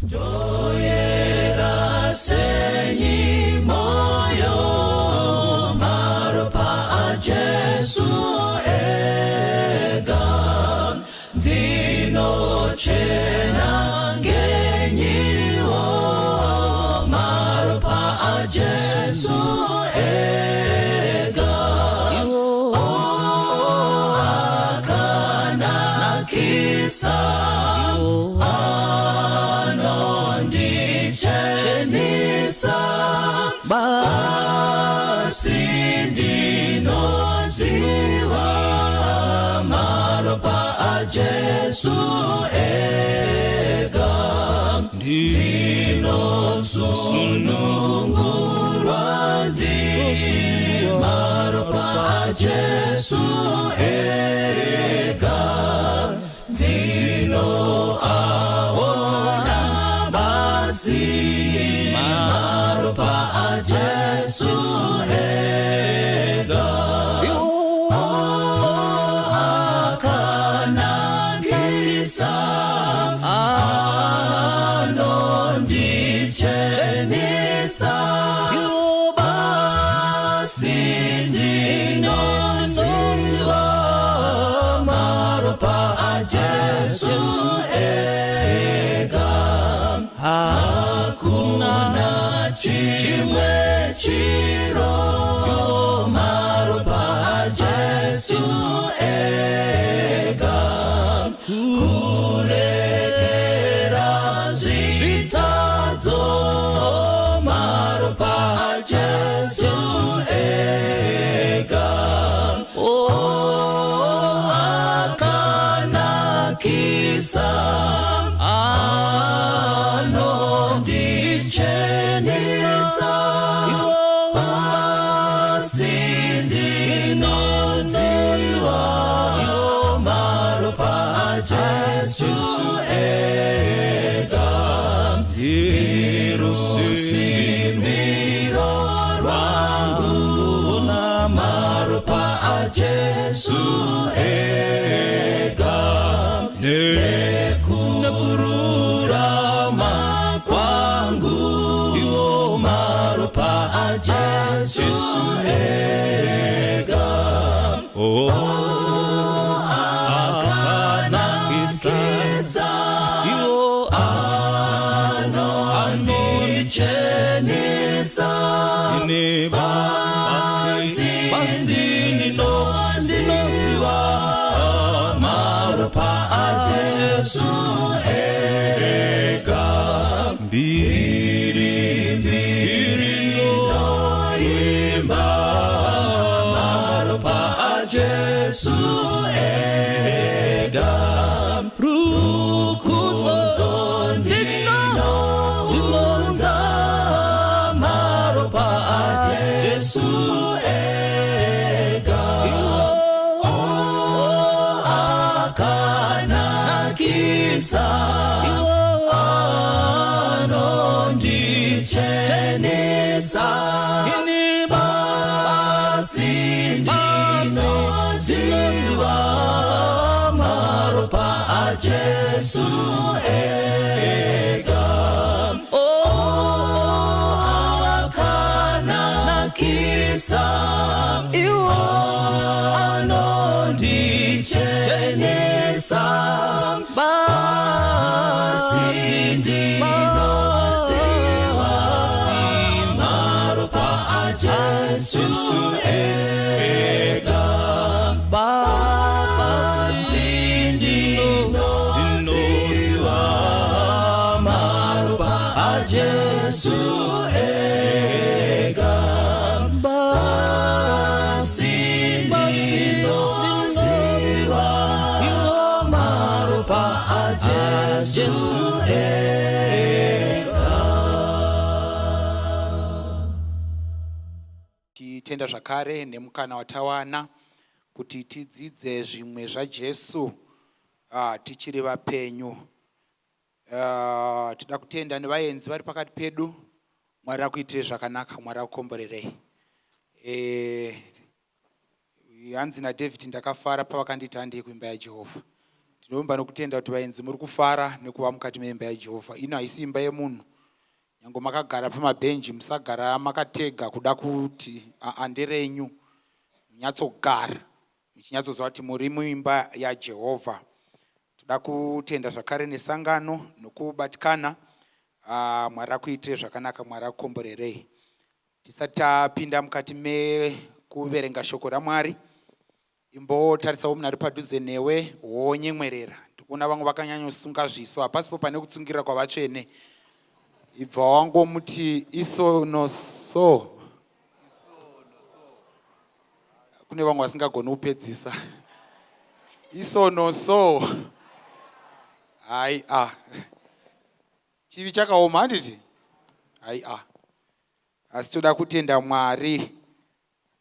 Ndoyera senyi moyo maropa aJesu ega ndinochena ngenyiwo maropa aJesu ega oh, akanakisa anondichenesa basi ndinoziva maropa aJesu ega ndinosunungurwa ndi maropa aJesu ega ndinoaona basi maropa aJesu ega oh, akanakisa anondichenesa basi ndinoziva maropa aJesu ega hakuna chimwe chiro maropa aJesu ega kurekera zvitadzo maropa aJesu ega oh, akanakisa anondichenesa basi ndinoziva maropa aJesu ega ndirusimiro rwangu maropa aJesu ega nekururama kwangu maropa aJesu ega oh, akanakisa anondichenesa basi ndinoziva maropa aJesu ega mbiri mbiri ndoimba maropa aJesu ega rukudzo ndinounza maropa aJesu ega oh, akanakisa anondichenesa basi ndinoziva maropa aJesu ega oh, akanakisa anondichenesa basi ndinoziva maropa aJesu ega basi ndinoziva maropa aJesu ega basi ndinoziva maropa aJesu ega. Titenda zvakare nemukana watawana kuti tidzidze zvimwe zvaJesu tichiri vapenyu. Toda kutenda nevaenzi vari pakati pedu. Mwari akuitire zvakanaka, Mwari akukomborerei. Hanzi naDavid, "Ndakafara pavakanditi handei kuimba yaJehovha." Ndinovimba nokutenda kuti vaenzi muri kufara nekuva mukati meimba yaJehovha. Ino haisi imba yemunhu. Nyange makagara pamabhenji musagara makatega kuda kuti aa nderenyu. Munyatsogara muchinyatsoziva kuti muri muimba yaJehovha. Toda kutenda zvakare nesangano nokubatikana. Ah, Mwari akuitire zvakanaka, Mwari akukomborerei. Tisati tapinda mukati mekuverenga shoko raMwari, imbotarisawo munhu ari padhuze newe wonyemwerera. Ndikuona vamwe vakanyanyosunga zviso, hapasipo pane kutsungirira kwavatsvene. Ibva wangomuti iso no so. Kune vamwe vasingagoni kupedzisa. Iso no so. Hai ah. Chivi chakaoma handiti? Hai ah. Asi toda kutenda Mwari.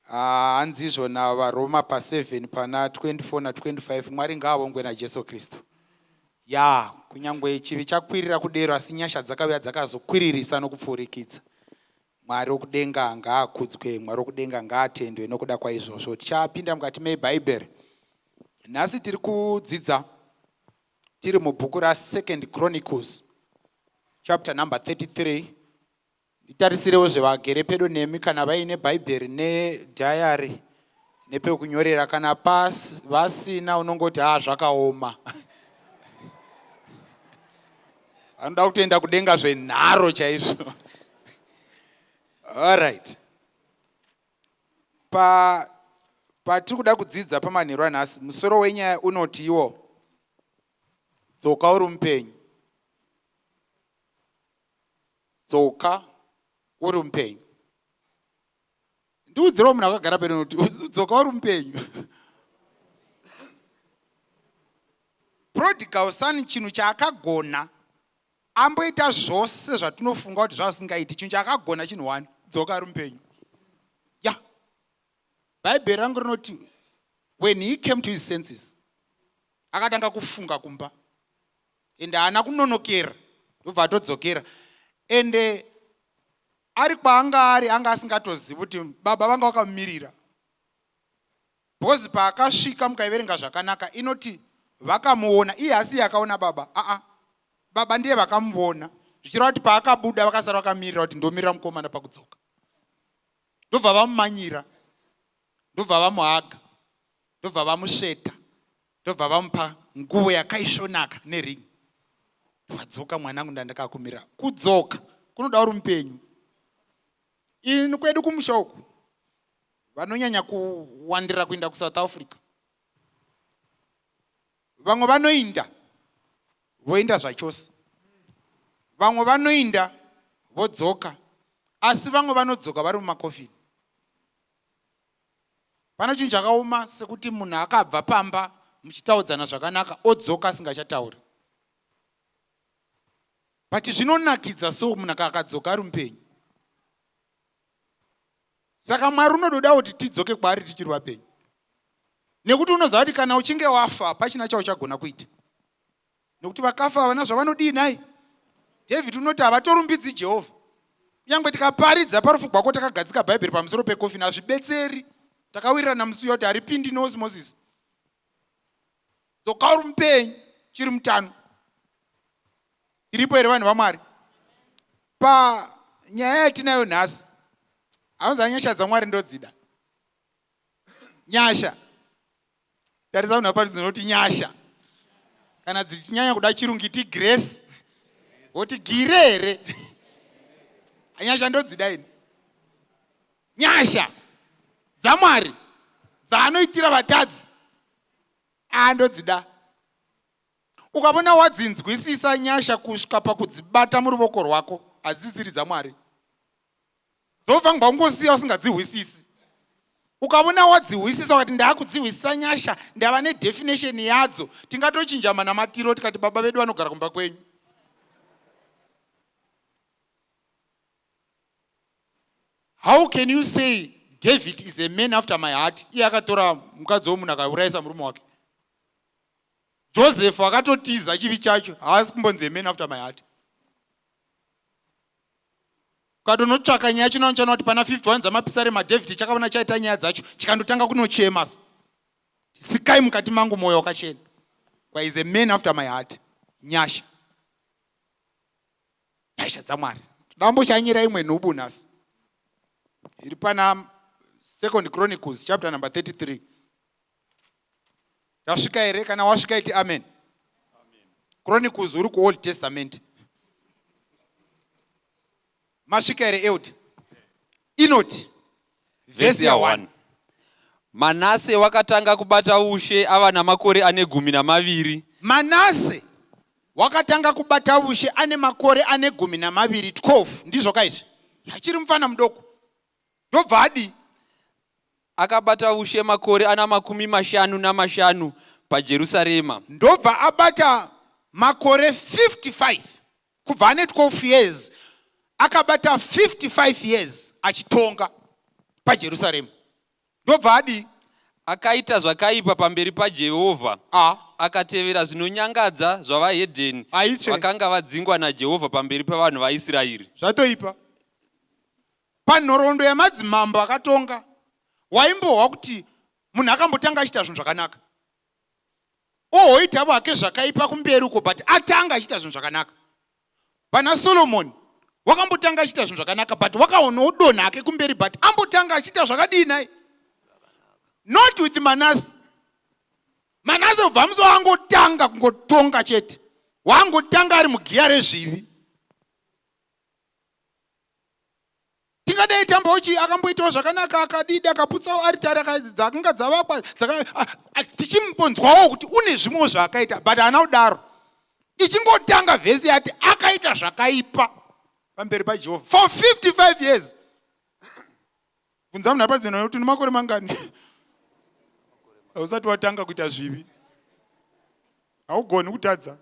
Ah, hanzi izvo naVaRoma pa7 pana 24 na 25 Mwari ngaavongwe naJesu Kristu. Ya, kunyangwe chivi chakwirira kudero asi nyasha dzakauya dzakazokwiririsa nokupfuurikidza. Mwari wokudenga ngaakudzwe, Mwari wokudenga ngaatendwe nokuda kwaizvozvo. Tichapinda mukati meBhaibheri. Nhasi tiri kudzidza tiri mubhuku raSecond Chronicles chapter number 33. Nditarisirewo zvevagere pedo nemi kana vaine Bhaibheri nedhayari nepekunyorera. Kana pas vasina unongoti ha zvakaoma. Vanoda kutoenda kudenga zvenharo chaizvo. Alright. Pa patiri kuda kudzidza pamanheru anhasi, musoro wenyaya unoti iwo dzoka uri mupenyu. Dzoka uri mupenyu. Ndiudzirewo munhu akagara pedo kuti dzoka uri mupenyu. Prodigal son chinhu chaakagona amboita zvose zvatinofunga kuti zvaasingaiti chinhu chaakagona chinhu one dzoka ari mupenyu. Ya, Bhaibheri rangu rinoti when he came to his senses akatanga kufunga kumba ende haana kunonokera ndobva atodzokera ende ari kwaanga ari anga asingatozivi kuti baba vanga vakamumirira because paakasvika mukaiverenga zvakanaka inoti vakamuona iye asi iye akaona baba aa baba ndiye vakamuona zvichireva kuti paakabuda vakasara vakamirira kuti ndomirira mukomana pakudzoka ndobva vamumanyira ndobva vamuhaga ndobva vamusveta ndobva vamupa nguvo yakaisvonaka nering wadzoka mwanangu ndandakakumira kudzoka kunoda uri mupenyu ini kwedu kumusha uku vanonyanya kuwandira kuenda kusouth Africa vamwe vanoinda voinda zvachose vamwe vanoinda vodzoka asi vamwe vanodzoka vari mumakofini Pane chinhu chakaoma sekuti munhu akabva pamba muchitaudzana zvakanaka odzoka asingachatauri. But zvinonakidza so munhu akadzoka ari mupenyu. Saka Mwari unododa kuti tidzoke kwaari tichiri vapenyu. Nekuti unoziva kuti kana uchinge wafa pachina chauchagona kuita. Nekuti vakafa havana zvavanodii nhai. David unoti havatorumbidzi Jehovha. Kunyange tikaparidza parufu gwako takagadzika Bhaibheri pamusoro pekofini hazvibetseri. Takawirirana musi uya kuti haripindi neosmosis. Dzoka uri mupenyu, chiri mutano. Iripo here vanhu vaMwari? Panyaya yatinayo nhasi, anoziva nyasha dzaMwari ndodzida. Nyasha tarisa vanhu vapari dzinoti nyasha kana dzichinyanya kuda chirungu iti grace woti gire here nyasha ndodzida ini nyasha dzamwari dzaanoitira vatadzi andodzida ukavona wadzinzwisisa nyasha kusvika pakudzibata muruvoko rwako hadzisiri dzamwari dzofanirwa kungosiya usingadzihwisisi ukavona wadzihwisisa ukati ndaakudzihwisisa nyasha ndava nedefinition yadzo tingatochinja manamatiro tikati baba vedu vanogara kumba kwenyu how can you say David is a man after my heart iye akatora mukadzi womunhu akaurayisa murume wake Joseph akatotiza chivi chacho haasi kumbonzi a man after my heart ukatonotsvaka nyaya chino chana kuti pana 51 dzamapisarema David chakaona chaita nyaya dzacho chikandotanga kunochema so sikai mukati mangu mwoyo wakachena. Kwa is a man after my heart. Nyasha. Nyasha dzaMwari. Damboshanyira imwe nhubu nhasi. Iri pana Second Chronicles chapter number 33. Tasvika here? Kana wasvika iti amen. Chronicles uri kuOld Testament. Masvika here Elder? Inoti vhesi ya 1. Manase wakatanga kubata ushe ava namakore ane 12. Manase wakatanga kubata ushe ane makore ane 12, 12, ndizvo kaizvi? Achiri mufana mudoko. Ndobva adii? Akabata ushe makore ana 55 paJerusarema. Ndobva abata makore 55 kubva ane 12 years, akabata 55 years achitonga paJerusarema. Ndobva adii? Akaita zvakaipa pamberi paJehovha. Akatevera zvinonyangadza zvavahedheni vakanga vadzingwa naJehovha pamberi pevanhu vaIsraeri. Zvatoipa. Panhoroondo yamadzimambo akatonga, waimbohwa kuti munhu akambotanga achiita zvinhu zvakanaka, ohoitavo hake zvakaipa kumberi uko, but atanga achiita zvinhu zvakanaka. Vana Solomoni wakambotanga achiita zvinhu zvakanaka, but wakaonodonha hake kumberi, but ambotanga achiita zvakadii nai? Not with Manase. Manase ubva musi wangotanga kungotonga chete, wangotanga ari mugiya rezvivi. Tingadai tambochi akamboitawo zvakanaka, akadidi akaputsawo aritari dzakanga dzavakwa, tichimbonzwawo kuti une zvimwewo zvaakaita, but haana kudaro. Ichingotanga vhesi yati akaita zvakaipa pamberi paJehovha for 55 years. Bvunza munhu apadzina kuti une makore mangani, hausati watanga kuita zvivi, haugoni kutadza.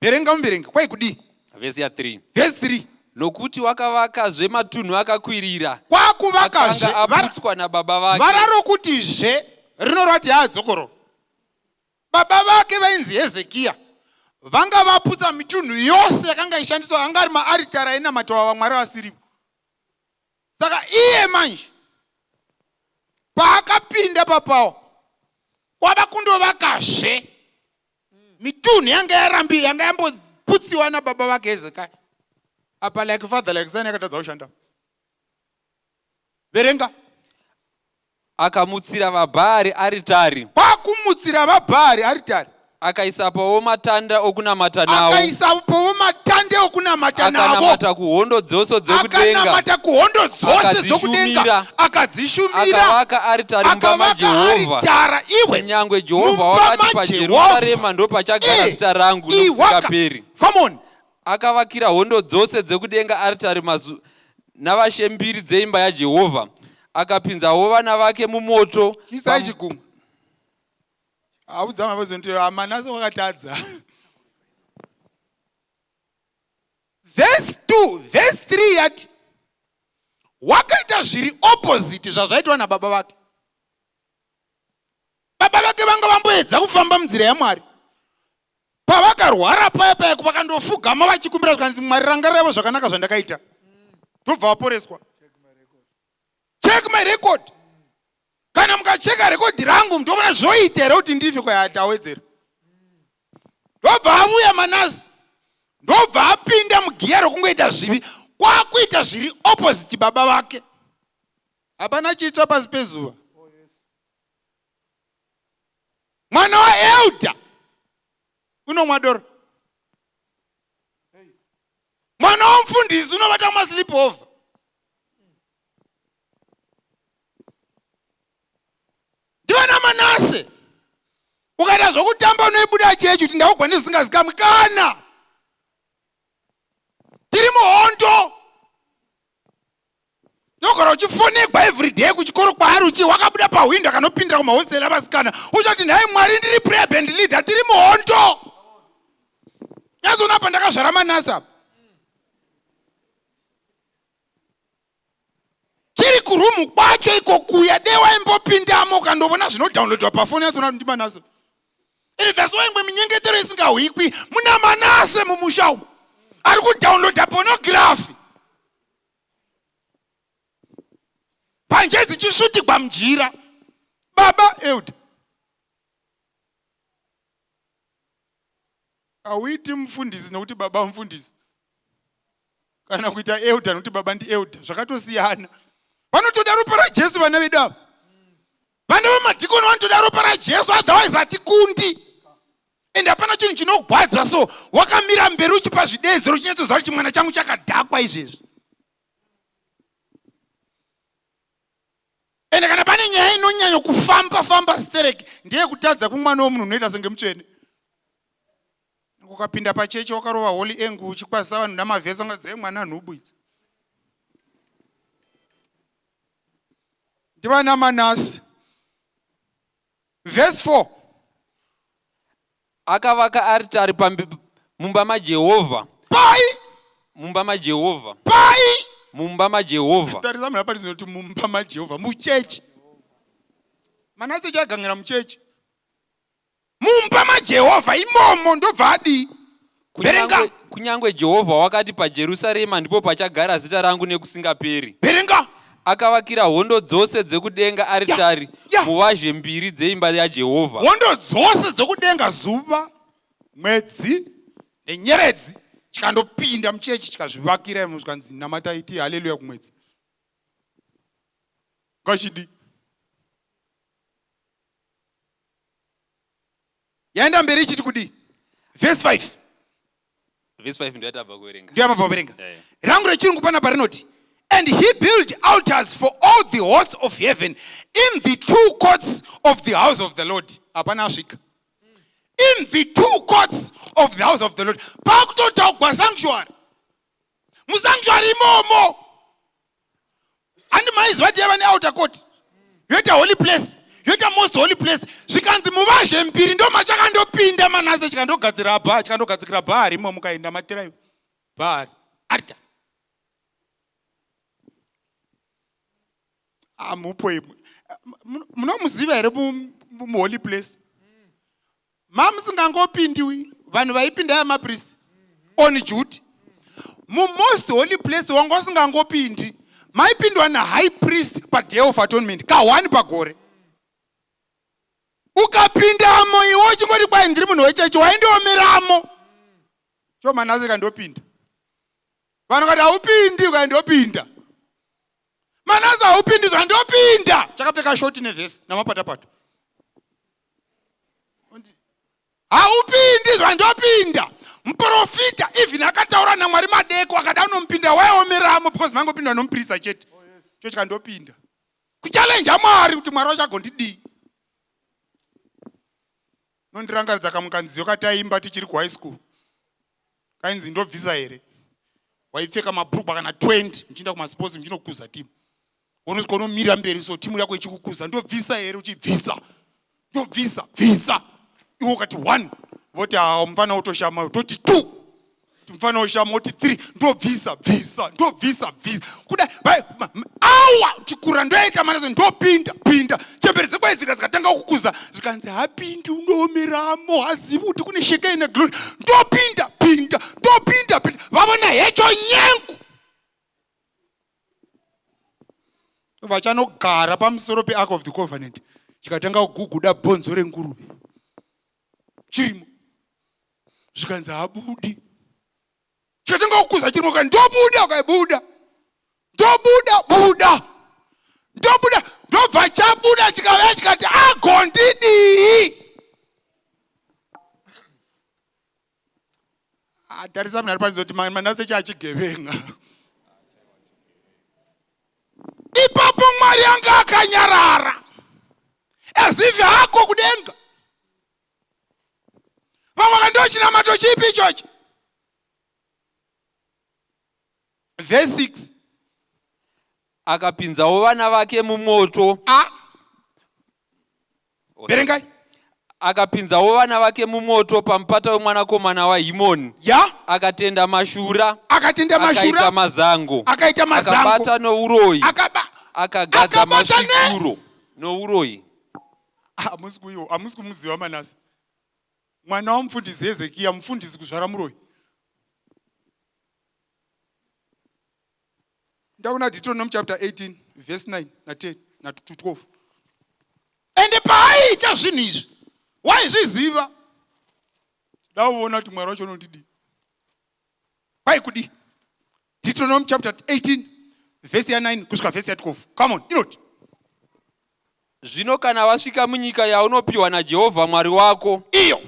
Verenga muverengi, kwai kudii? Vhesi ya 3. Vhesi 3. Nokuti wakavakazve matunhu akakwirira kwakuvakazve aputswa nababa vake. Vara rokuti zve rinorati haadzokoro. Baba vake vainzi Hezekiya vanga vaputsa mitunhu yose yakanga ishandiswa, anga ari maaritari ainamatwa vamwari vasirivo. Saka iye manje paakapinda papawa kwava kundovakazve mitunhu yanga yarambi yanga yamboputsiwa nababa vake Hezekiya. Apa like father like son yakatadza kushanda. Verenga. Akamutsira vaBhaari aritari. Kwakumutsira vaBhaari aritari. Akaisapowo matanda okunamata nawo. Akaisapowo matanda okunamata nawo. Akanamata kuhondo dzose dzekudenga. Akanamata kuhondo dzose dzokudenga. Akadzishumira. Akavaka aritari mumba maJehovha. Aritara iwe. Kunyangwe Jehovha wakati paJerusarema ndopachagara zita rangu nokusingaperi. Come on. Akavakira hondo dzose dzekudenga aritari mazu navashe mbiri dzeimba yaJehovha. Akapinzawo vana vake mumoto. Chisai chigunwe. Audza mavozonti Manase wakatadza. Verse 2, verse 3 yati wakaita zviri opposite zvazvaitwa nababa vake. Baba vake vanga vamboedza kufamba munzira yaMwari. Pavakarwara paya paya vakandofugama vachikumbira, zvikanzi Mwari rangariravo zvakanaka zvandakaita, tobva vaporeswa. Check my record. Kana mukacheka rekodi rangu mutoona zvoita here kuti ndife kwayatawedzera. Ndobva avuya Manase, ndobva apinda mugiya rokungoita zvivi, kwakuita zviri opposite baba vake. Hapana chitsva pasi pezuva. Mwana waelder unomwa doro, mwana wamufundisi unovata mumasleep over. Ndivana Manase, ukaita zvokutamba unoibuda chechi kuti ndaugwa nezvisingazikamwi. Kana tiri muhondo, unogara uchifonegwa everyday kuchikoro kwaari, uchi wakabuda pahwindo akanopindira kumahosteri avasikana, uchati nhai Mwari, ndiri prayer band leader. Tiri muhondo. Nyatsoona pandakazvara Manase apa, chiri kurumu kwacho ikokuya de waimbopindamo ukandovona zvinodownloadwa pafoni, yatsona kuti ndiManase. Iri that's why imwe minyengetero isingahwikwi. Muna Manase mumusha umu ari kudownloada pornography, panje dzichisvutigwa mujira. Baba elder. Hauiti mufundisi nokuti baba mufundisi kana kuita elder nokuti baba ndi elder, zvakatosiyana. Vanotoda ropa raJesu vana vedu ava. Vana vemadhikoni vanotoda ropa raJesu, otherwise hatikundi. Ende hapana chinhu chinogwadza so wakamira mberi uchipa zvideedzero uchinyatsoziva kuti chimwana changu chakadhakwa izvezvi. Ende kana pane nyaya inonyanya kufamba famba sterek ndeyekutadza kumwana wemunhu unoita senge mutsvene. Ukapinda pachechi wakarova holy engu uchikwazisa vanhu namavhesi ungazive mwana nhubu idzi. Ndivana Manasi. Verse 4. Akavaka aritari mumba maJehovha. Pai? Mumba maJehovha. Pai? Mumba maJehovha. Tarisa muna pari zinoti mumba maJehovha muchechi. Manase chagangira muchechi. Mumba maJehovha imomo ndobva adii? Verenga. Kunyangwe Jehovha wakati paJerusarema ndipo pachagara zita rangu nekusingaperi. Verenga. Akavakira hondo dzose dzekudenga aritari muvazhe mbiri dzeimba yaJehovha. Hondo dzose dzekudenga, zuva, mwedzi nenyeredzi chikandopinda muchechi chikazvivakira imo zvikanzi namatai ti haleluya kumwedzi. Ngachidi. Yaenda mberi ichiti kudii? Verse 5. Verse 5 ndiyo yatabva kuverenga. Ndiyo yamabva kuverenga. Rangu rechirungu panapa rinoti, and he built altars for all the hosts of heaven in the two courts of the house of the Lord. Hapana asvika. In the two courts of the house of the Lord. Pakutotaugwa sanctuary. Musanctuary imomo. Handi maiziva kuti yaiva neouter court, yoita holy place, yoita most holy place. Zvikanzi muvazhe mbiri ndo machakandopinda Manase chikandogadzira bha, chikandogadzikira bhaari imomo. Mukaenda matirayo bhaari altar. Amupo imwe. Munomuziva here muholy place? Mamusingangopindiwi, vanhu vaipinda yamapriest on duty. Mumost holy place wanga usingangopindi, maipindwa nahigh priest paDay of Atonement ka1 pagore. Ukapindamo iwe uchingoti kwai ndiri munhu wechechi, waindiomeramo. Cho Manase kandopinda, vanhu kati haupindi, ukaindopinda. Manase haupindi, zvandopinda chakapfeka shoti nevhesi namapatapata, haupindi zvandopinda. Muprofita even akataura naMwari madeko akada unomupinda, waiomeramo because mangopindwa nomuprista chete. Cho chikandopinda kuchalenja Mwari kuti Mwari vachagondidii. Nondirangaridza kamwe kanziyo kataimba tichiri kuhigh school kainzi ndobvisa here. Waipfeka mabhurugwa kana 20 muchienda kumasports muchinokuza timu, unosvika unomira mberi so timu yako ichikukuza, ndobvisa here, uchibvisa, ndobvisa, bvisa. Iwe ukati 1, voti ha, mufana utoshama. Toti 2, mufana ushama. Oti 3, ndobvisa, bvisa, ndobvisa, bvisa. Kuda awa chikura ndoita Manase ndopinda pinda. Chembere dzekwaizika zikatanga kukuza, zvikanzi hapindi, unoomeramo, hazivi kuti kune Shekinah glory. Ndopinda pinda, ndopinda pinda. Vavona hecho nyengu vachanogara pamusoro peArk of the Covenant, chikatanga kuguguda bhonzo renguruve chirimo, zvikanzi habudi. Chikatanga kukuza chirimo, ka ndobuda, ukaibuda, ndobuda, buda, ndobuda. Ndobva chabuda, chikauya chikati agondidii. Tarisa munhu ari panzoti Manase chachigevenga. Ipapo Mwari anga akanyarara as if hako kudenga. Vamwe vakandochinamato chipi ichochi? Verse 6. Akapinzawo vana vake mumoto. A, verengai. Akapinzawo vana vake mumoto pamupata wemwanakomana waHimoni. Akatenda mashura. Akatenda Akaita mashura. mazango. Akaita mazango. Akabata nouroyi. Akagadza Akabata masvikiro nouroyi. Hamusi kuiwo, hamusi kumuziva Manase, mwana wamufundisi Hezekiya, mufundisi kuzvara muroyi. Ndakuna Deuteronomy chapter 18 verse 9 na10 na12. Ende paaiita zvinhu izvi waizviziva. Ndauvona kuti Mwari wacho unondidii. Kwai kudii? Deuteronomy chapter 18 vhesi ya 9 kusvika vhesi ya 12. Come on, inoti. Zvino kana wasvika munyika yaunopiwa naJehovha Mwari wako, Iyo.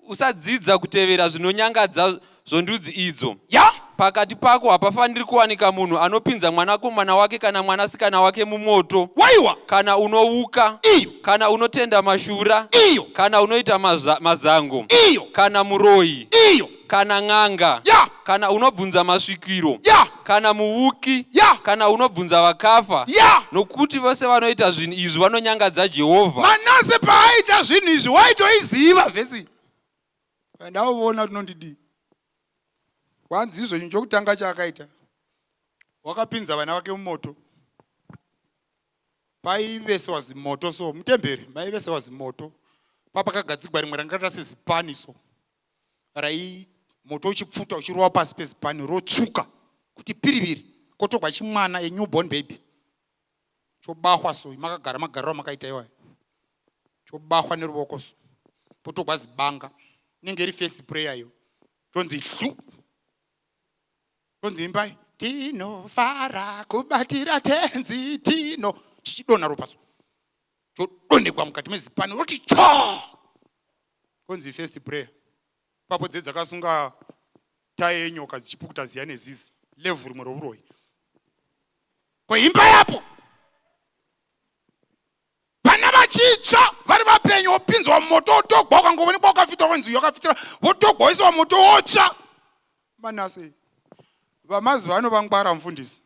Usadzidza kutevera zvinonyangadza zvondudzi idzo. Ya. Pakati pako hapafaniri kuwanika munhu anopinza mwanakomana wake kana mwanasikana wake mumoto. Waiwa. Kana unouka. Iyo. Kana unotenda mashura. Iyo. Kana unoita mazango. Iyo. Kana muroyi. Iyo. Kana n'anga. Ya. Kana unobvunza masvikiro. Ya. Kana muvuki. Ya. Kana unobvunza vakafa. Ya. Nokuti vose vanoita zvinhu izvi vanonyangadza Jehovha. Manase paaita zvinhu izvi waitoiziva vhesi. Ndauvona kuti unondidii. Kwanzi izvo chinhu chokutanga chaakaita. Wakapinza vana vake mumoto. Paivesewa zimoto so mutemberi maivesewa zimoto. Papakagadzigwa rimwe ranga rakaita sezipani so. Rai moto uchipfuta uchirova pasi pezipani rotsvuka kuti piriviri kotogwa chimwana a newborn baby. Chobahwa so makagara magariro amakaita iwayo. Chobahwa neruvoko so. Potogwa zibanga. Inenge iri first prayer iyo. Tonzi hlu. Tonzi imbai tinofara kubatira tenzi tino chichidonha ropa so. Chodonhekwa mukati mezipani roti cho. Konzi first prayer. Papo dze dzakasunga taye yenyoka dzichipukuta ziya nezizi. Level rimwe rovuroyi. Kweimba yapo. Vana vachitsva vari vapenyu wopinzwa mumoto wotogwa ukangoonekwa wakafitira wenzi wakafitira wotogwa woiswa mumoto wotsva. Manase vamazuva ano vangwara mufundisi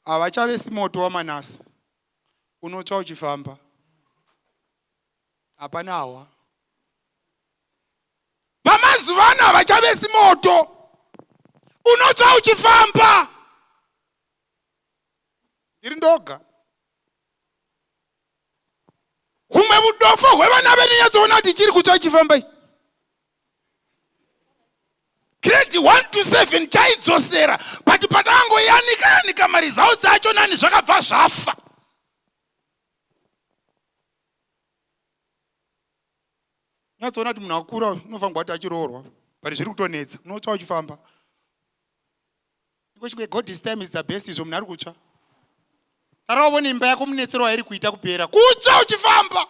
havachavesi moto waManase unotsva uchifamba hapana hawa. Vamazuva ano havachavesi moto unotsva uchifamba. Ndiri ndoga. Humwe vudofo hwevana vedu nyatsoona kuti chiri kutsva ichifamba iyi. Grade 1 to 7 chaidzosera but patakangoyanika yanika maresults acho nani zvakabva zvafa. Nyatsoona kuti munhu akura unofanirwa kuti achiroorwa but zviri kutonetsa unotsva uchifamba. Iko God this time is the best izvo munhu ari kutsva. Tarawo vone imba yako munetsero wairi kuita kupera. Kutsva uchifamba.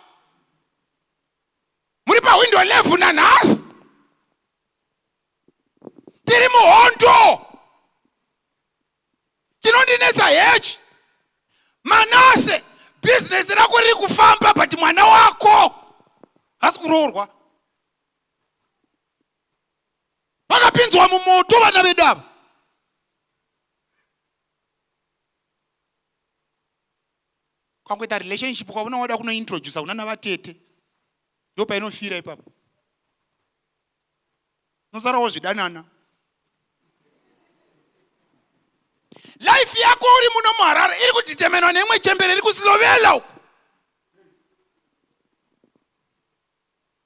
Muri pa window level nanhasi. Tiri muhondo. Chinondinetsa hechi. Manase, business rako riri kufamba but mwana wako hasi kuroorwa. Vakapinzwa mumoto vana vedu ava. Kwangoita relationship kwauna wada kunointroducer kunana vatete. Ndo painofira ipapo. Unosara wozvidanana. Life yako uri muno muHarare iri kudeterminwa neimwe chembere iri kuSlovela uko.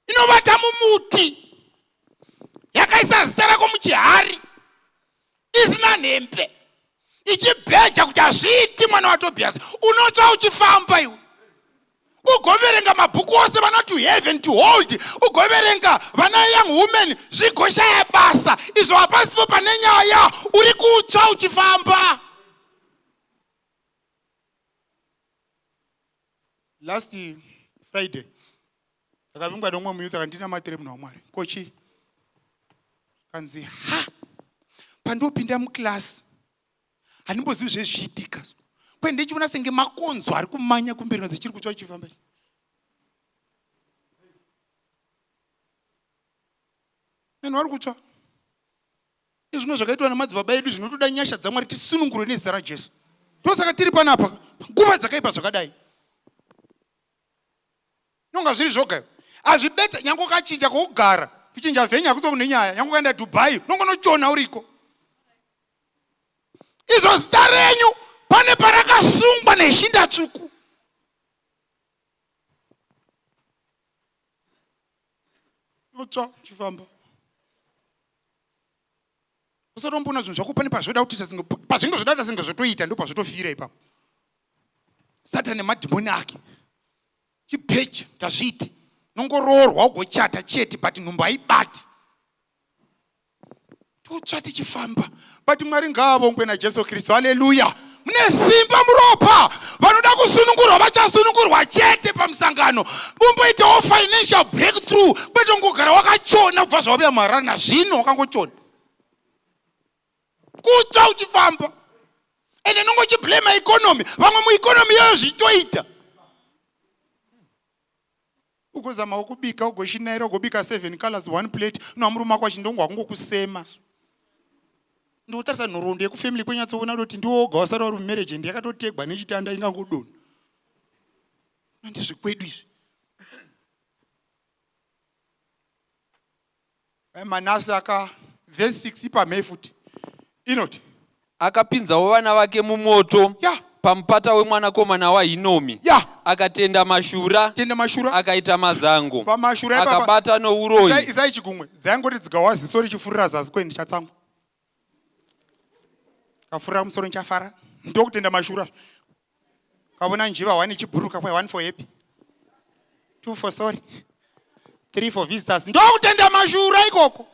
Inovata mumuti. Yakaisa zita rako muchihari. Isina nhembe. Ichibheja kuti hazviiti mwana waTobias. Unotsva uchifamba iwe. Ugoverenga mabhuku ose vana to heaven to hold. Ugoverenga vana young women zvigoshaya basa. Izvo hapasipo pane nyaya. Uri kutsva uchifamba. Last Friday ndakavingwa neumwe muyouth akandinamatire munhu waMwari. Kochi kanzi ha pandopinda muclass handimbozivi zvezviitika. Kwe ndichiona senge makonzo ari kumanya kumberi nadzo chiri kutsva chifamba. Vanhu vari kutsva. Izvino zvakaitwa namadzibaba edu zvinotoda nyasha dzaMwari tisunungurwe nezita raJesu. Ndosaka tiri panapa nguva dzakaipa zvakadai. Nonga zviri zvoga. Hazvibetse nyange ukachinja kwokugara, kuchinja venue hakusi kune nyaya. Nyange ukaenda Dubai, unongonochona uriko. Izvo zita renyu pane parakasungwa neshinda tsvuku. Unotsva uchifamba. Usatomboona zvinhu zvako pane pazvoda kutoita senge pazvinenge zvoda kuita senge zvotoita ndipo pazvotofira ipapo. Satani nemadhimoni ake. Chibheja tazviiti. Nongoroorwa ugochata chete but nhumbu haibati. Totsva tichifamba but Mwari ngaavongwe naJesu Kristu. Haleluya. Mune simba muropa. Vanoda kusunungurwa vachasunungurwa chete pamusangano. Mumboitawo financial breakthrough kwete kungogara wakachona kubva zvauya muHarare nazvino wakangochona. Kutsva uchifamba. Ende nongochiblame economy. Vamwe mueconomy iyoyo zvichitoita. Ugozamawo kubika ugoshinaira ugobika 7 colors one plate unomurume wako achindongo akungokusema. Ndotarisa nhoroondo yekufamily kwenyatsoona kuti ndiwo woga wasara uri mumarriage and yakatotegwa nechitanda ingangodonha. Ndezvekwedu izvi. Manase aka verse 6 ipamhei futi inoti akapinzawo vana vake mumoto yeah. pamupata wemwanakomana waHinomi yeah. Akatenda mashura, tenda mashura, akaita mazango, pamashura ipapa akabata nouroyi. Isai chigumwe dzaingoti dzikawa ziso richifurira zasi kwe ndichatsamwa kafurira musoro ndichafara ndokutenda mashura kavona njiva one ichibhururuka kwa 1 for happy 2 for sorry 3 for visitors ndokutenda mashura ikoko.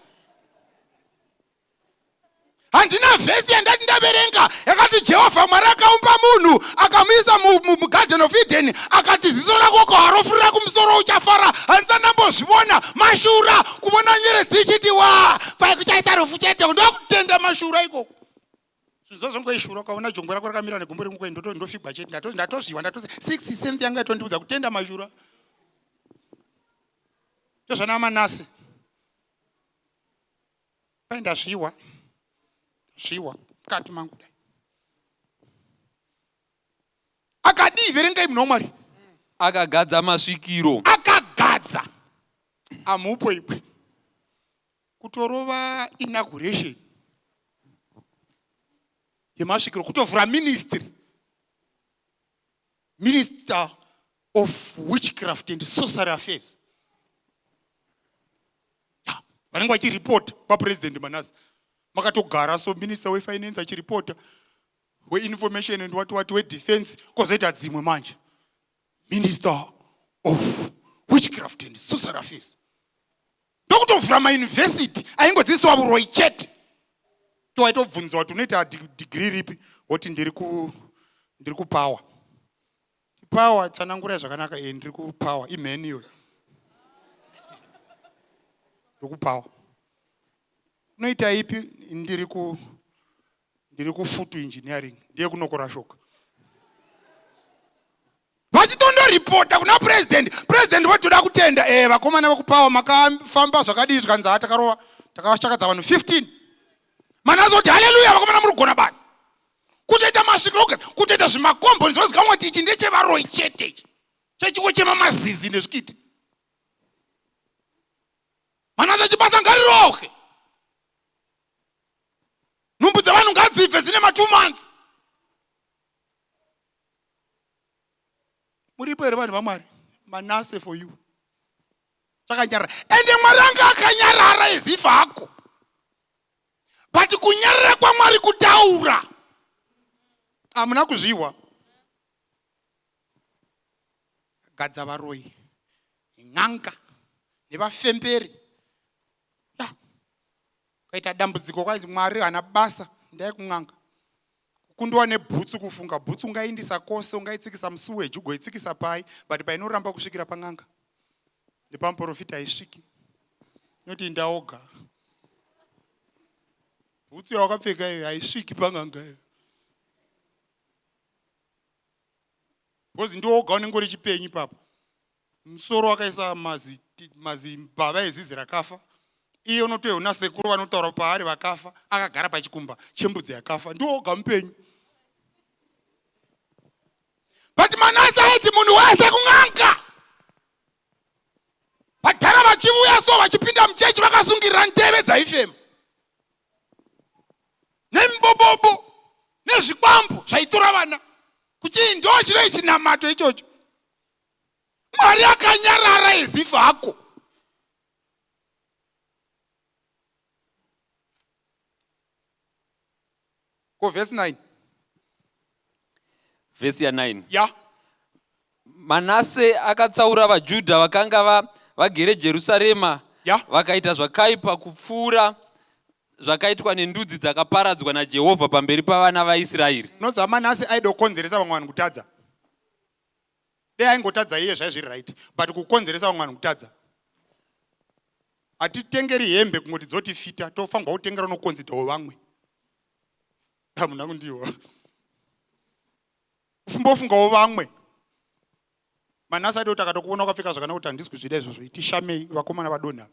Handina vhesi yandati ndaverenga yakati Jehovha Mwari akaumba munhu akamuisa mugarden of Eden akati ziso rako ukaharofurira kumusoro uchafara. Handisati ndambozvivona mashura kuvona nyeredzi ichiti wa kwai kuchaita rufu chete. Ndokutenda mashura ikoko. Zvinhu zvazvongoishura ukaona jongwe rako rakamira negumbo rimwe kwai ndofigwa chete. Ndatozviwa ndatozi 6 cents yanga yatondiudza kutenda mashura. Ndozvana Manase. Pai ndazviwa. Zviwa mukati mangu dai. Akadii verengai munhu waMwari. Akagadza masvikiro. Akagadza. Amupo ibwe. Kutorova inauguration yemasvikiro kutovhura ministry. Minister of Witchcraft and Sorcery Affairs. Vanenge vachiripota kwaPresident Manase. Makatogara so minister wefinance achiripota, weinformation and what what, wedefense, kozoita dzimwe manje. Minister of Witchcraft and Sorcery Affairs. Ndokutovhura mauniversity aingodzidziswa vuroyi chete. Towaitobvunzwa kuti unoita degree ripi, woti ndiri kupower. Power tsanangurai zvakanaka, ndiri kupower, imheni iyoyo. Ndiri kupower. Unoita ipi? Ndiri kufutu engineering, ndiye kunokora shoka. Vachitondoripota kuna president. President votoda kutenda, vakomana vekupower makafamba zvakadii zvikanzi ha takarova, takavashakadza vanhu 15. Manase kuti haleluya vakomana muri kugona basa. Kutoita masvikiro oga, kutoita zvimakomboni zvinozikanwa kuti ichi ndechevaroyi chete ichi. Chechingochema mazizi nezvikiti. Manase chibasa ngarirohwe. Nhumbu dzevanhu ngadzibve dzine ma 2 months. Muripo here vanhu vaMwari? Manase for you. Chakanyarara. Ende Mwari anga akanyarara ezifa hako. But kunyarara kwaMwari kutaura. Hamuna kuzviwa. Gadza varoyi, n'anga nevafemberi. Kaita dambudziko kwainzi Mwari haana basa, ndai kun'anga. Kukundiwa nebhutsu kufunga bhutsu ungaindisa kose, ungaitsikisa musuweji, ugoitsikisa pai, but painoramba kusvikira pan'anga. Nepamuprofita haisviki. Inoti ndaoga. Bhutsu yawakapfeka iyo haisviki pan'anga iyo. Because ndiwo woga unenge uri chipenyu ipapo. Musoro wakaisa mazimbava ezizi rakafa. Iye unotoiona sekuru vanotaura paari vakafa, akagara pachikumba chembudzi yakafa. Ndiwo woga mupenyu. But Manase aiti munhu wese kun'anga. Vadhara vachivuya so vachipinda muchechi vakasungirira nteve dzaifema. Nemibobobo nezvikwambo zvaitora vana. Kuchii ndo chino chinamato ichocho. Mwari akanyarara ezifa hako. Ko verse 9. Verse ya 9. Ya. Manase akatsaura vaJudha vakanga vagere Jerusarema Ya. vakaita zvakaipa kupfuura zvakaitwa nendudzi dzakaparadzwa naJehovha pamberi pavana vaIsraeri. Unoziva Manase aida kukonzeresa vamwe vanhu kutadza. Dei aingotadza iye zvai zviri right, but kukonzeresa vamwe vanhu kutadza. Hatitengeri hembe kungoti dzotifita, tofanirwa kutengera unokonzitawo vamwe. Hamuna kundiwa. Fumbofungawo vamwe. Manase aida kuti akatokuona wakapfeka zvakanaka kuti handisi kuzvida izvozvo, itishamei vakomana vadonha.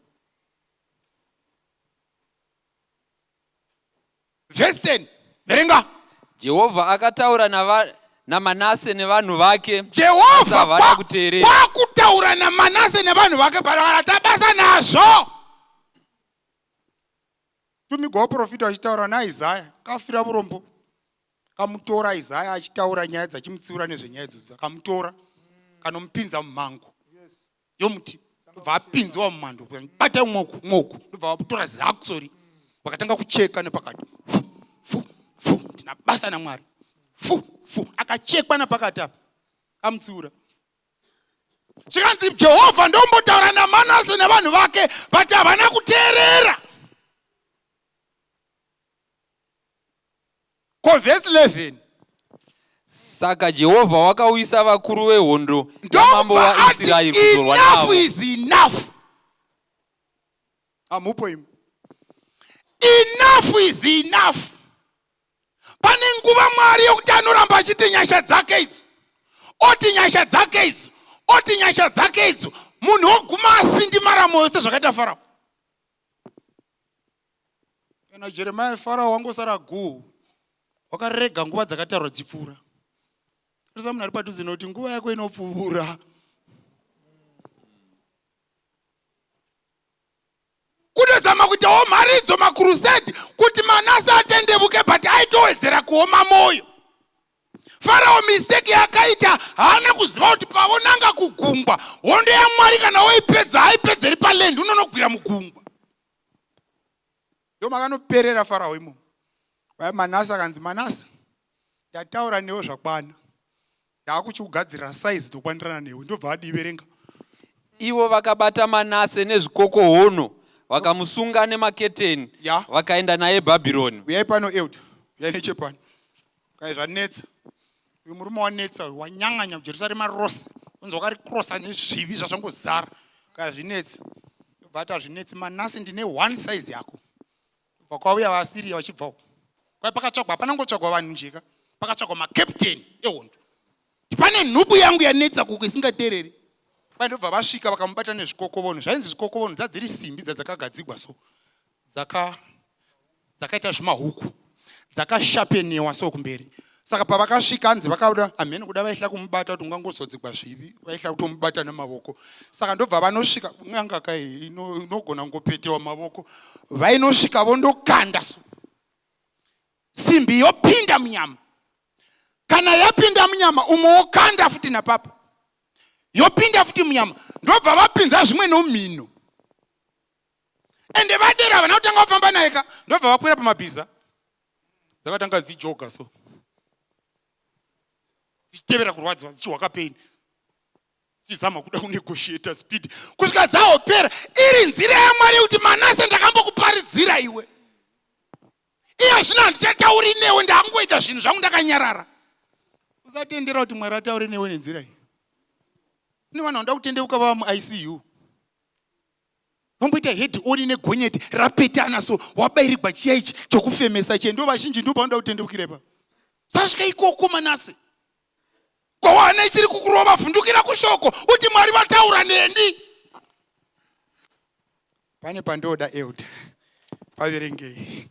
Verse 10. Verenga. Jehovha akataura naManase nevanhu vake. Jehovha Havana kuteerera. kwakutaura naManase nevanhu vake parakata basa nazvo. Tumigwa vaprofita vachitaura naIsaya kafira vurombo. Kamutora Isaya achitaura nyaya dzachimutsiura nezvenyaya idzodzo. Akamutora kanomupinza mumhango yomuti. Ndobva apinziwa mumhando. Bata mwoku mwoku. Ndobva vatora zakusori. Vakatanga kucheka nepakati. Fu fu fu. Tina basa naMwari. Fu fu. Akachekwa napakati apa. Amutsiura. Zvikanzi Jehovha ndombotaura naManase nevanhu vake, but havana kuteerera. Ko verse 11. Saka Jehovha wakauyisa vakuru vehondo yamambo Ndobva ati waIsraeri kuzorwa enough navo. is enough. Hamupo imi. Enough is enough. Pane nguva Mwari yokuti anoramba achiti nyasha dzake idzo, oti nyasha dzake idzo, oti nyasha dzake idzo, munhu woguma asindimara mwoyo sezvakaita Farao. Kana Jeremiah Farao wangosara guu, wakarega nguva dzakatarwa dzipfuura. Risa munhu ari padhuze nekuti nguva yako inopfuura. Kutozama kuitawo mharidzo makurusedi kuti Manase atendevuke, but aitowedzera kuoma moyo. Farao mistake yakaita haana kuziva kuti pavonanga kugungwa hondo yaMwari kana woipedza haipedzeri paland, unonogwira mugungwa. Ndo makanoperera Farao imomo. Vai Manase akanzi, Manase, ndataura newe zvakwana, ndakuchikugadzirira size dzokwandirana newe. Ndobva adiverenga. Ivo vakabata Manase nezvikokohono vakamusunga nemaketeni Ya. vakaenda naye Bhabhironi. Uyai pano elder, uyai nechepano. Kai zvanetsa. Uyu murume wanetsa uyu, wanyang'anya kuJerusarema rose. Unzi wakarikrosa nezvivi zvazvangozara. Kai zvinetsa. Ndobva ati hazvinetsi Manase, ndine one size yako. Kubva kwauya vaAsiria vachibva uko. Kwai pakatsvagwa, hapana kungotsvagwa vanhu njeka. Pakatsvagwa makapteni ehondo. Pane nhubu yangu yanetsa kuko isingatereri. Kwai ndobva vasvika vakamubata nezvikokovono. Zvainzi zvikokovono dzadziri simbi dzadzakagadzigwa so. Dzakaita zvimahuku. Dzakashapeniwa so kumberi. Saka pavakasvika hanzi vakabuda hameno kuda vaihla kumubata kuti ungangozodzigwa zvivi, vaihla kutomubata nemavoko. Saka ndobva vanosvika n'anga kai inogona kungopetewa mavoko. Vainosvika vondokanda so. Simbi yopinda munyama. Kana yapinda munyama umwe wokanda futi napapa. Yopinda futi munyama. Ndobva vapinza zvimwe nomhino. Ende vadera havana kutanga kufamba naye ka, ndobva vakwira pamabhiza. Dzakatanga dzijoga so. Dzichitevera kurwadziwa, dzichihwaka pain. Dzichizama kuda kunegotiate speed kusvika dzahopera. Iri nzira yaMwari yekuti Manase ndakambokuparidzira iwe. Iye zvino handichatauri newe, ndakangoita zvinhu zvangu ndakanyarara. Usatendera kuti Mwari ataure newe nenzira iyi. Kune vanhu vanoda kutendeuka vava muICU. Vamboita head on negonyeti rapetana so, wabairigwa chiya ichi chokufemesa chiya. Ndo vazhinji ndo pavanoda kutendeukira ipapo. Sasvika ikoko Manase. Kwawana ichiri kukurova, vhundukira kushoko uti Mwari vataura neni. Pane pandoda elder. Paverengei.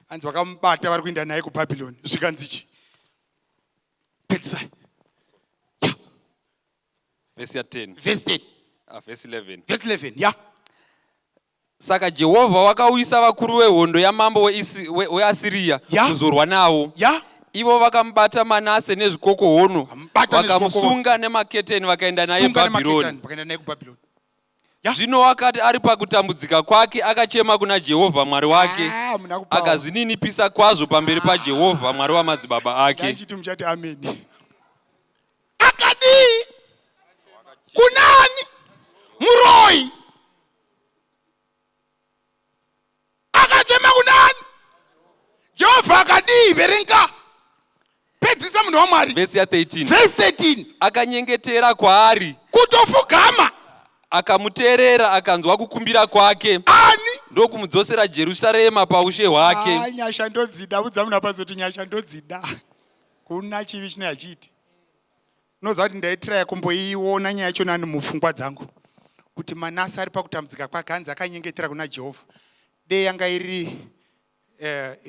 Hanzi vakamubata vari kuenda naye kuBhabhiloni. Zvikanzi chi? Pedzisai. Yeah. Verse ya 10. Verse 10. Verse 11. Verse 11, yeah. Saka Jehovha wakauyisa vakuru vehondo yamambo weAsiria Ya. kuzorwa navo. Yeah. Ivo vakamubata Manase nezvikokohono, Vamubata vakamusunga nemaketeni vakaenda naye Sunga Bhabhironi. nemaketani, vakaenda naye kuBhabhironi. Ya. Zvino wakati ari pakutambudzika kwake akachema kuna Jehovha Mwari wake, Ah, muna kupawa. akazvininipisa kwazvo pamberi paJehovha Mwari wamadzibaba ake. Ndachiti muchati amen. Akadii? Kunani? Muroi. Akadii verenga. Pedzisa munhu waMwari. Vhesi ya 13. Vhesi 13. Akanyengetera kwaari. Kutofugama. Akamuteerera akanzwa kukumbira kwake. Ani? Ndokumudzosera Jerusarema paushe hwake. Ah, nyasha ndodzida. Udza munhu apazoti nyasha ndodzida. Kuna chivi chino yachiiti. Unoziva kuti ndaitiraya kumboiona nyaya yacho nani mupfungwa dzangu. Kuti Manase ari pakutambudzika kwake hanzi akanyengetera kuna Jehovha. Dei yanga iri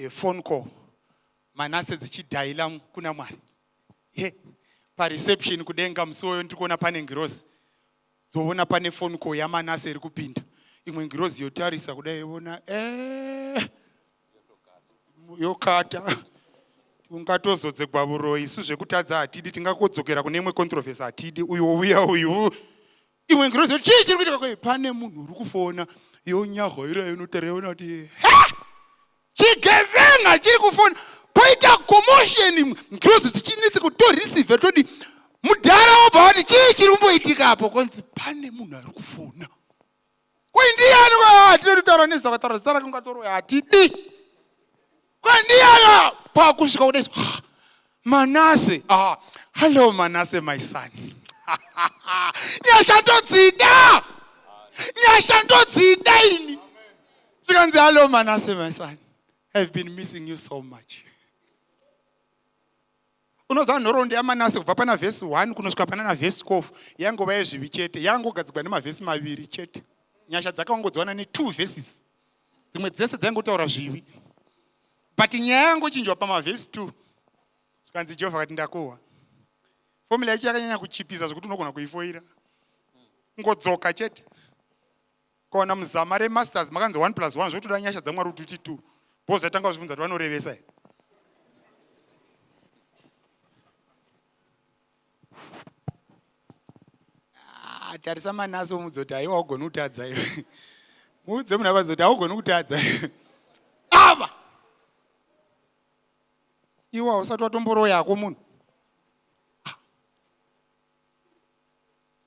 phone call. Manase dzichidhaila kuna Mwari. He, pareception kudenga musi uyoyo ndiri kuona pane ngirozi. Dzoona pane phone call yaManase iri kupinda. Imwe ngirozi yotarisa kudai yoona eh yokata. Ungatozodzegwa vuroyi isu zvekutadza hatidi tingakodzokera kune imwe controversy hatidi uyu wouya uyu. Imwe ngirozi yoti chii chiri kuitika kwei pane munhu uri kufona yonyahwaira yonotarira yoona kuti ha Chigevenga chiri kufona poita commotion ngirozi dzichinetsa kutoreceive todi mudhara wobva wati chii chiri kumboitika apo konzi pane munhu ari kufona koi ndiyani hatidi kutaura nezita ukataura zita rake ungatoroya hatidi koi ndiyani pakusvika kudai Manase ah, hello Manase my son nyasha ndodzida nyasha ndodzida ini zvikanzi hello Manase my son I've been missing you so much unoziva nhoroondo yaManase kubva pana vhesi 1 kunosvika pana navhesi 12 yangova yezvivi chete yangogadzigwa nemavhesi maviri chete nyasha dzakangodziwana ne2 verses dzimwe dzese dzaingotaura zvivi but nyaya yangochinjwa pamavhesi 2 zvikanzi Jehovha akati ndakuhwa fomula yacho yakanyanya kuchipisa zvekuti unogona kuifoira ngodzoka chete Ukawana muzama remasters makanzi 1 plus 1 zvotoda nyasha dzaMwari kuti uti 2. Because atanga kuzvibvunza kuti vanorevesa here. Ah, tarisa Manase umudze kuti haiwa haugoni kutadza iwe. Muudze munhu apadze kuti haugoni kutadza iwe. Ava! Iwe hausati watomboroyako munhu.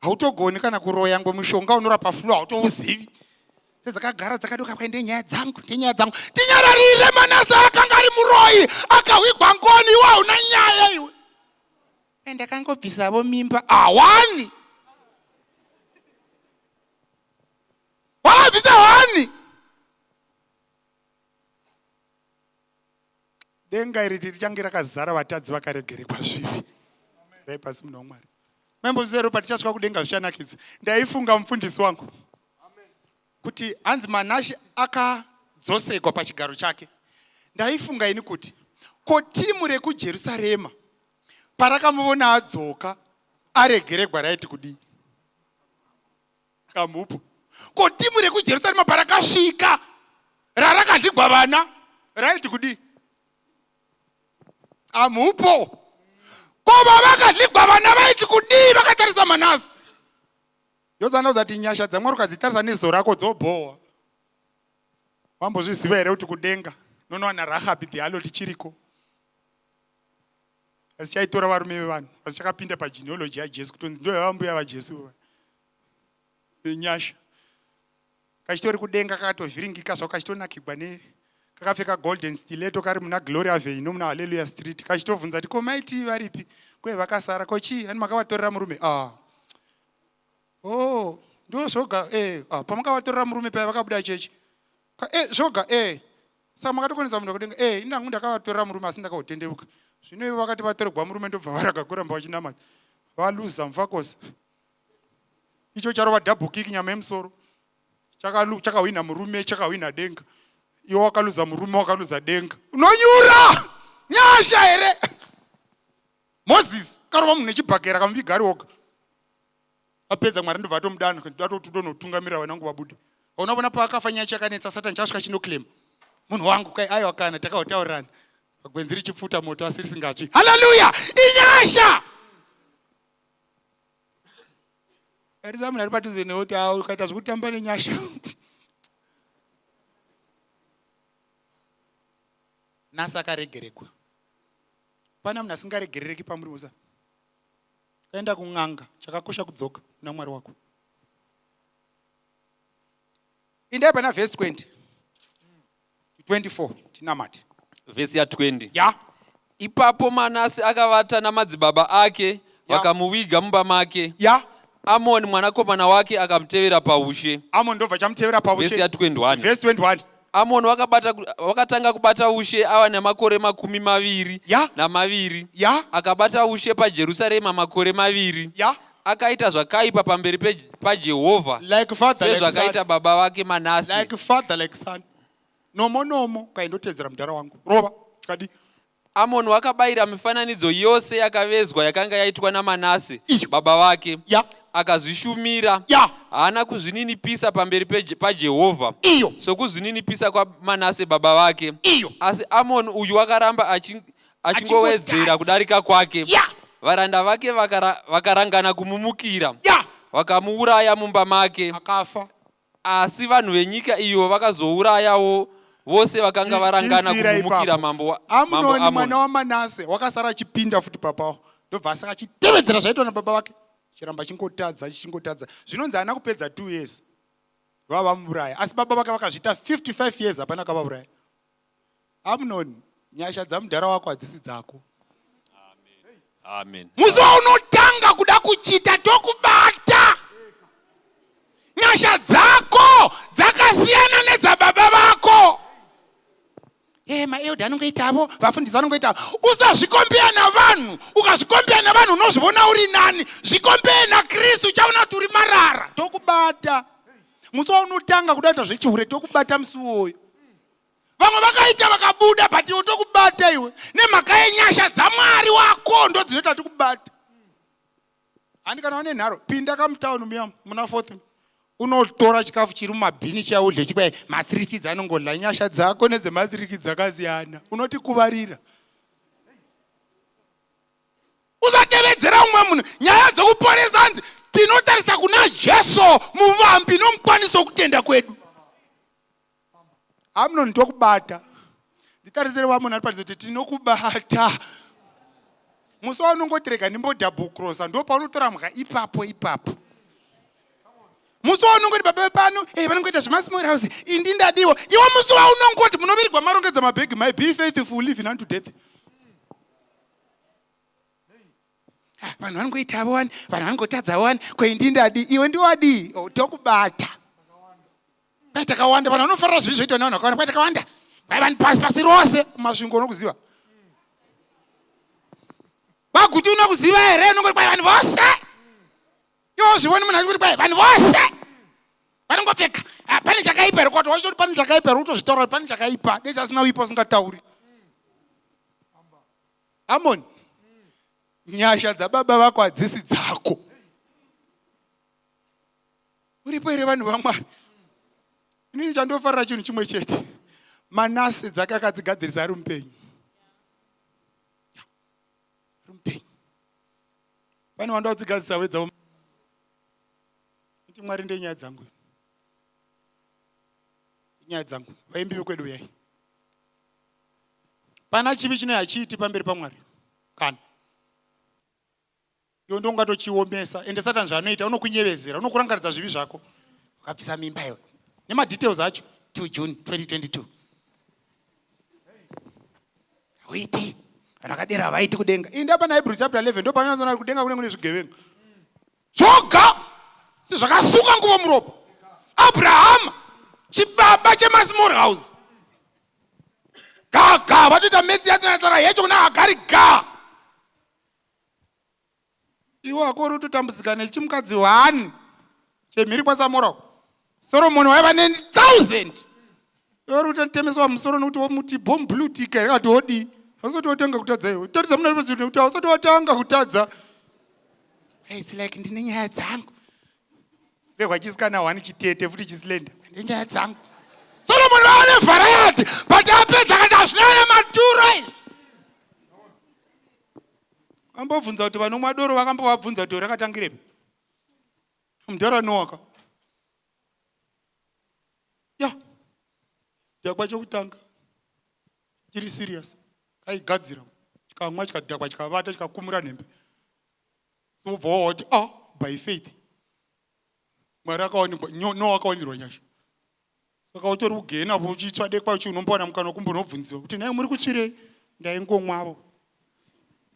Hautogoni kana kuroya ngwe mushonga unorapa flu hautouzivi. Sedzakagara dzakadoka kwai ndenyaya dzangu, ndenyaya dzangu. Tinyararire Manase akanga ari muroyi, akahwigwa ngoni iwe hauna nyaya iwe. Ndakangobvisavo mimba. Awani. Wakabvisa wani? Denga iri richange rakazara vatadzi vakaregeregwa zvivi. Rai pasi munhu waMwari. Maimbozviziva here patichasvika kudenga zvichanakidza. Ndaifunga mufundisi wangu kuti hanzi Manashe akadzosekwa pachigaro chake. Ndaifunga ini kuti ko timu rekuJerusarema parakamuvona adzoka aregeregwa raiti kudii? Kamhupo. Ko timu rekuJerusarema parakasvika rarakadligwa vana raiti kudii? Amhupo. Ko vavakadligwa vana vaiti kudii vakatarisa Manase? Yozana uzati nyasha dzaMwari ukadzitarisa neziso rako dzobhowa. Wambozviziva here kuti kudenga nonowana Rahabi the harlot chiriko? Asi chaitora varume vevanhu asi chakapinda pagenealogy yaJesu kutonzi ndo yava mbuya vaJesu venyasha. Kachitori kudenga kakatovhiringika zvako kachitonakigwa ne kakapfeka golden stiletto kari muna Glory Avenue nomuna Hallelujah Street kachitovhunza kuti ko maitii varipi kwe vakasara ko chii ani makavatorera murume ah Oh, ndo zvoga eh ah, pamakavatorera murume paya vakabuda chechi. Eh zvoga eh. Saka makatokonesa munhu kudenga eh ini hangu ndakavatorera murume asi ndakahotendeuka. Zvino ivo vakati vatoregwa murume ndobva varaga kuramba vachinamata. Valuza mfakosi. Icho charova double kick nyama yemusoro. Chakalu chakahwina murume chakahwina denga. Iwe wakaluza murume wakaluza denga. Unonyura! Nyasha here? Moses karova munhu nechibhakera akamuviga ari oga. Apedza Mwari ndobva atomudana kuti atotonotungamirira vana vangu vabude. Hauna kuona paakafa nyaya chakanetsa Satan chasvika chinoclaim. Munhu wangu kai aiwa kana takautaurirana. Pagwenzi richipfuta moto asi risingatsvi. Hallelujah! Inyasha! Tarisa munhu ari padhuze newe kuti ah, ukaita zvekutamba nenyasha. Nasi akaregeregwa. Pana munhu asingaregerereki pamuri musa. Kaenda kun'anga, chakakosha kudzoka kuna Mwari wako. Indai pana verse 20 24 tinamate. Vhesi ya20. Ya. Ipapo Manase akavata namadzibaba ake, vakamuviga mumba make. Ya. Amoni mwanakomana wake akamutevera paushe. Amoni ndobva chamutevera paushe. Vhesi ya21. Vhesi 21. Amoni wakatanga kubata ushe ava nemakore 20 namaviri. Ya. Akabata ushe paJerusarema makore 2. Ya. Akaita zvakaipa pamberi paJehovha, Like father, like sezvakaita son. baba vake Manase. Like father, like son. Nomo nomo kaindotedzera mudhara wangu. Rova chikadi. Amoni wakabayira mifananidzo yose yakavezwa yakanga yaitwa naManase Iyo. baba vake, Ya. akazvishumira. Ya. Haana kuzvininipisa pamberi paJehovha Iyo. sokuzvininipisa kwaManase baba vake. Iyo. Asi Amoni uyu wakaramba achingowedzera Achingotadza. kudarika kwake. Ya. Varanda vake vakarangana kumumukira, Ya. vakamuuraya mumba make. Akafa. Asi vanhu venyika iyo vakazourayawo vose vakanga varangana Chisiyira kumumukira ipapo. mambo Amnoni mwana Amoni. waManase wakasara achipinda futi papawo, ndobva asaka achitevedzera zvaitwa nababa vake, chiramba achingotadza, achingotadza. Zvinonzi haana kupedza 2 years vava vamuuraya, asi baba vake vakazviita 55 years, hapana kavauraya. Amnoni, nyasha dzamudhara wako hadzisi dzako. Amen. Musi waunotanga kuda kuchita, tokubata. Nyasha dzako dzakasiyana nedzababa vako. Maelders anongoitavo, vafundisi vanongoitavo. Usazvicompare navanhu. Ukazvicompare navanhu, unozviona uri nani. Zvicompare naKristu, uchaona kuti uri marara. Tokubata musi waunotanga kuda kuita zvechihure, tokubata musi uwoyo. Vamwe vakaita vakabuda, but iwe tokubata iwe nemhaka yenyasha dzaMwari wako ndo dzinoita tikubata. Handi kana une nharo, pinda kamutauni muya muna Fourth, unotora chikafu chiri mumabhini chiya, udye chikwai masirikidzi anongodla. Nyasha dzako nedzemasirikidzi dzakasiyana, unotikuvarira. Usatevedzera umwe munhu. Nyaya dzekuporesa, hanzi tinotarisa kuna Jesu, muvambi nomukwanisi wokutenda kwedu. Amunoni, tokubata. Nditarisire vamunhu ari padhuze kuti tinokubata musi waunongoti rega ndimbodouble crossa, ndo paunotora mhuka ipapo ipapo. Musi waunongoti baba pano vanongoita zvemasmall house, indi ndadiwa iwe. Musi waunongoti munovirigwa marongedza mabhegi, my be faithful even unto death. Ah, vanhu vanongoitavo wani, vanhu vanongotadza wani, koindi ndadi, iwe ndiwadii? Oh, tokubata. Kwai takawanda, vanhu vanofarira zvivi zvoitwa nevanhu vakawanda. Kwai takawanda, kwai vanhu pasi pasi rose. Masvingo unokuziva, vaguti unokuziva here? Unongoti kwai vanhu vose, iwo zvivoni munhu achikuti kwai vanhu vose vanongopfeka. Ah, pane chakaipa here? Kwati wachitoti pane chakaipa here? Utozvitaura kuti pane chakaipa, dei chasina uipa usingatauri. Amoni, nyasha dzababa vako hadzisi dzako. Uripo here, vanhu vaMwari? Inini chandofarira chinhu chimwe chete, Manase dzake akadzigadzirisa ari mupenyu, ari mupenyu. Pane wanda wadzigadzisa wedzavo kuti Mwari ndenyaya dzangu, nyaya dzangu. Vaimbi vekwedu, uyai. Pana chivi chino hachiiti pamberi paMwari kana iwe ndongatochiomesa. Ende Satani zvaanoita, unokunyevezera, unokurangaridza zvivi zvako. Ukabvisa mimba iwe nemadetails acho, 2 June 2022, hauiti. Vanhu vakadera havaiti kudenga. Indi apa naHebrews chapter 11 ndo panonyatsona kudenga kunenge kune zvigevenga zvoga sezvakasuka nguvo muropa. Abrahama, chibaba chemasmall house, gaga vatoita metsi yatsara yecho kuna Hagari ga. Iwe wako uri kutotambudzika nechimukadzi 1 chemhiri kwaSamora. Soromoni waiva ne1000, iwe uri kutotemeswa musoro nekuti womuti bom blue tika yakati wodii. Hausati watanga kutadza iwe. Taridza muna kuti hausati watanga kutadza. It's like ndine nyaya dzangu. Rehwa chisikana 1 chitete futi chislender, ndine nyaya dzangu. Solomoni vava nevariety, but apedza akati hazvina nematuro izvi. Ambobvunza kuti vanomwa doro, vakambovabvunza kuti rakatangirepi? Mudhara Noaka ya chidhakwa chokutanga chiri serious, kaigadzira, chikamwa, chikadhakwa, chikavata, chikakumura nhembe. So ubva wawati, ah, by faith Mwari akawanikwa, Noa akawanirwa nyasha. Saka utori kugena po uchitsva dekwa uchi unombowana mukana wekumbonobvunziwa kuti nhai muri kutsvirei? Ndaingomwavo.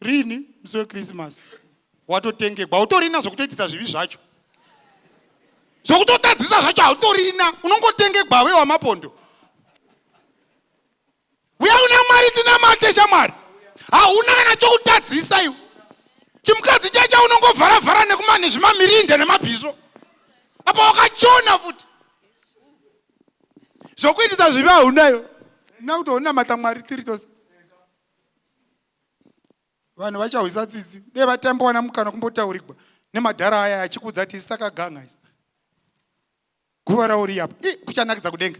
Rini? Musi weChristmas. Watotengegwa. Hautorina zvokutoitisa zvivi zvacho. Zvokutotadzisa zvacho hautorina. Unongotengegwa we wamapondo. Uya una Mwari tinamate shamwari. Hauna kana chokutadzisa iwe. Chimukadzi chacho unongovhara-vhara nekumane zvimamirinde nemabhisvo. Apa wakachona futi. Zvokuitisa zvivi haunayo. Nakutoonamata Mwari tiri tose. Vanhu vachahwisa tsitsi. Dei vatambowana mukana kumbotaurigwa nemadhara aya achikudza kuti isu takaganga isu. Guva raUriya apa. Ii kuchanakidza kudenga.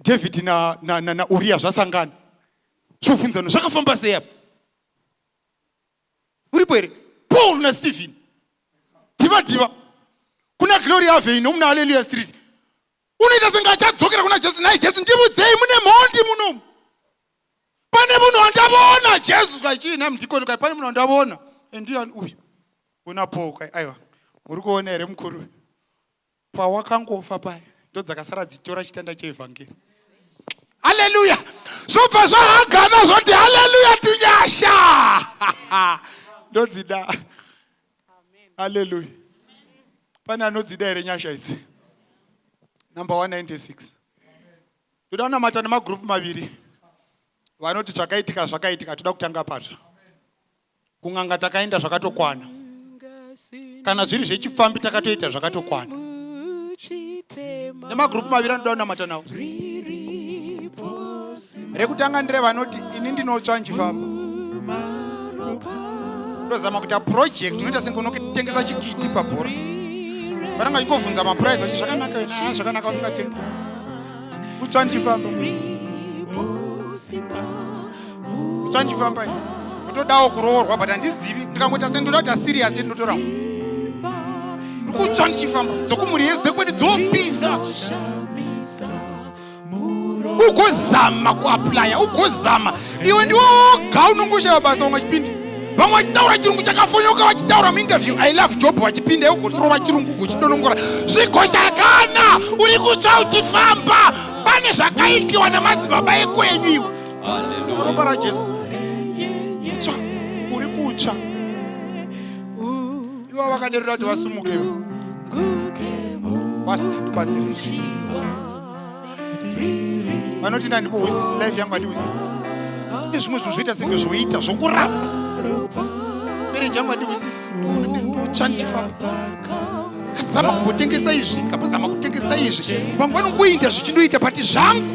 David na, na, na, na Uriya zvasangana. Zvobvunzano zvakafamba sei apa? Uripo here? Paul na Stephen. Diva diva. Kuna Glory Avenue muna Hallelujah Street. Unoita senge achadzokera kuna Jesu. Nhai Jesu ndimudzei mune mhondi munomu. Pane munhu wandavona Jesu kai chii nhai mudikoni kai pane munhu wandavona. Ndiani uyu? Una Paul kai aiwa. Muri kuona here mukuru? Pawakangofa paya ndodzakasara dzitora chitanda cheevhangeri. Haleluya! Zvobva zvahagana zvoti haleluya tunyasha. Ndodzida. Haleluya. Pane anodzida here nyasha idzi? Number 196. Toda kunamata nemagroup maviri. Vanoti zvakaitika zvakaitika toda kutanga patsva. Kun'anga takaenda zvakatokwana. Kana zviri zvechipfambi takatoita zvakatokwana. Nemagroup maviri anoda kunamata nawo. Rekutanga ndire vanoti ini ndinotsva ndichifamba. Ndozama kuita project unoita senge unotengesa chikiti pabhora. Vanenge vachingovhunza maprice vachi zvakanaka wena zvakanaka usingatengi. Kutsva ndichifamba. Kutsva ndichifamba. Ndotodawo kuroorwa but handizivi ndikangoita sendoda kuita serious ndotora. Kutsva ndichifamba dzokumhuri dzekwedu dzopisa. Ugozama kuaplya ugozama iwe ndiwe woga unongoshaya basa vamwe vachipinda vamwe vachitaura chirungu chakafonyoka vachitaura muinterview I love job vachipinda ugotorova chirungu ugochidonongora zvigoshakana uri kutsva uchifamba pane zvakaitiwa namadzibaba ekwenyu iwe ropa raJesu kutsva uri kutsva ivo vakaderera kuti vasumuke pasta ndibatsirei vanoti ndandibohwisisi life yangu handihwisisi nezvimwe zvinhu zvoita senge zvoita zvokuramba marriage yangu handihwisisi ndotsva ndichifamba kazama kumbotengesa izvi kambozama kutengesa izvi vamwe vanongoinda zvichindoita but zvangu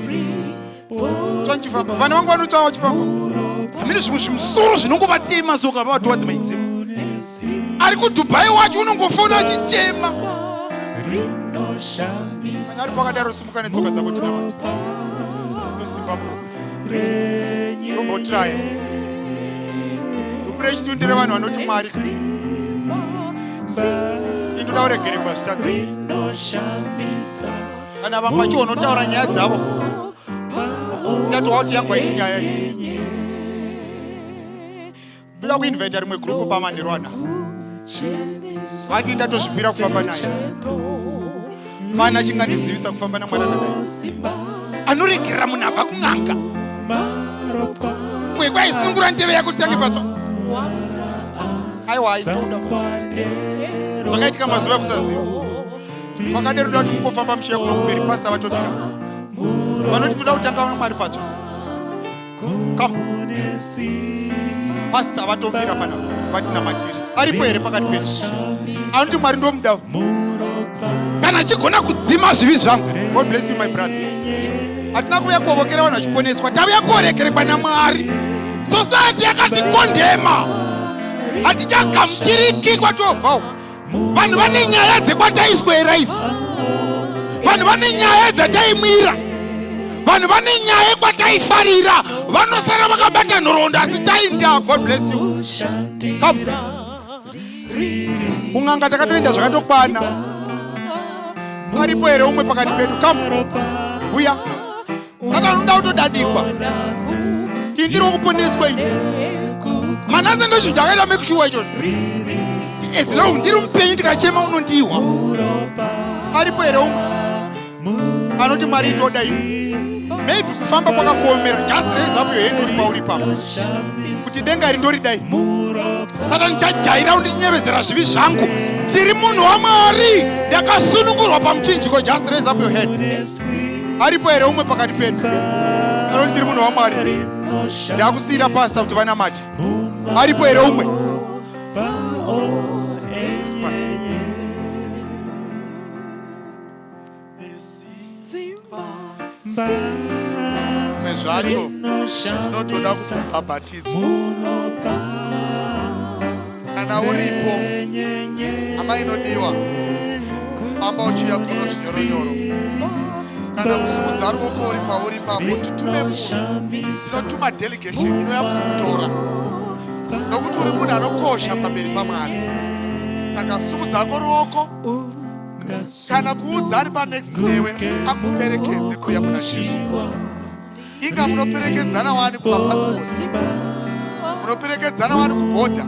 tsva ndichifamba vana vangu vanotsva vachifamba hamene zvimwe zvimusoro zvinongovatema so kava vatowadzi maexam ari kudubai wacho unongofona achichema kana ari pakadaro simuka netsoka dzako tinamata unosimba muropa rombotraya group rechitundire vanhu vanoti Mwari indoda kuregeregwa zvitadzo kana vamwe vacho unotaura nyaya dzavo ndatowa kuti yangu haisi nyaya iyi ndoda kuinvita rimwe group pamanheru anhasi vati ndatozvipira kufamba naye pana chingandidzivisa kufamba namwari akadai anoregerera munhu abva kun'anga kwekwa isunungura ndeve yako titange patsva aiwa aitoda zvakaitika mazuva ekusaziva vakadero toda kuti mungofamba mushiya kuno kumberi pasta vatomira vanoti toda kutanga mwari patsva come pasta vatomira pana vatinamatiri aripo here pakati pedu anoti Mwari ndomudawo kana achigona kudzima zvivi zvangu. God bless you my brother. Hatina kuuya kuovokera vanhu vachiponeswa, tauya korekerekwa naMwari. Society yakatikondema, hatichagamuchiriki kwatobvawo. Vanhu vane nyaya dzekwataiswera isu, vanhu vane nyaya dzataimwira, vanhu vane nyaya yekwataifarira, vanosara vakabata nhoroondo asi tainda. God bless you. Come. Kun'anga takatoenda zvakatokwana. Paripo here umwe pakati pedu? Come. Uya. Saka unoda kutodadikwa. Tindiro kuponeswa ini. Manase ndochinhu chakaita make sure ichocho. As long ndiri mupenyu ndikachema unondiwa. Aripo here umwe? Anoti Mwari ndoda ini. Maybe kufamba kwakakuomera. Just raise up your hand uri pauri ipapo. Kuti denga iri ndoridai. Saka ndichajaira undinyevezera zvivi zvangu. Ndiri munhu waMwari. Ndakasunungurwa pamuchinjiko. Just raise up your hand. Aripo here umwe pakati pedu? Anoti ndiri munhu waMwari. Ndakusiyira pastor kuti vanamate. Aripo here umwe? Yes, pastor. Zvimwe zvacho zvinotoda kubhabhatidzwa. Kana uripo, hama inodiwa, famba uchiuya kuno zvinyoronyoro. Kana kusimudza ruoko uri pauri ipapo, titume munhu. Tinotuma delegation inouya kuzokutora, nokuti uri munhu anokosha pamberi paMwari. Saka simudza ruoko kana kuudza ari panext newe akuperekedze kuuya kuna Jesu. Inga munoperekedzana wani kumapasipoti, munoperekedzana wani kubhodha.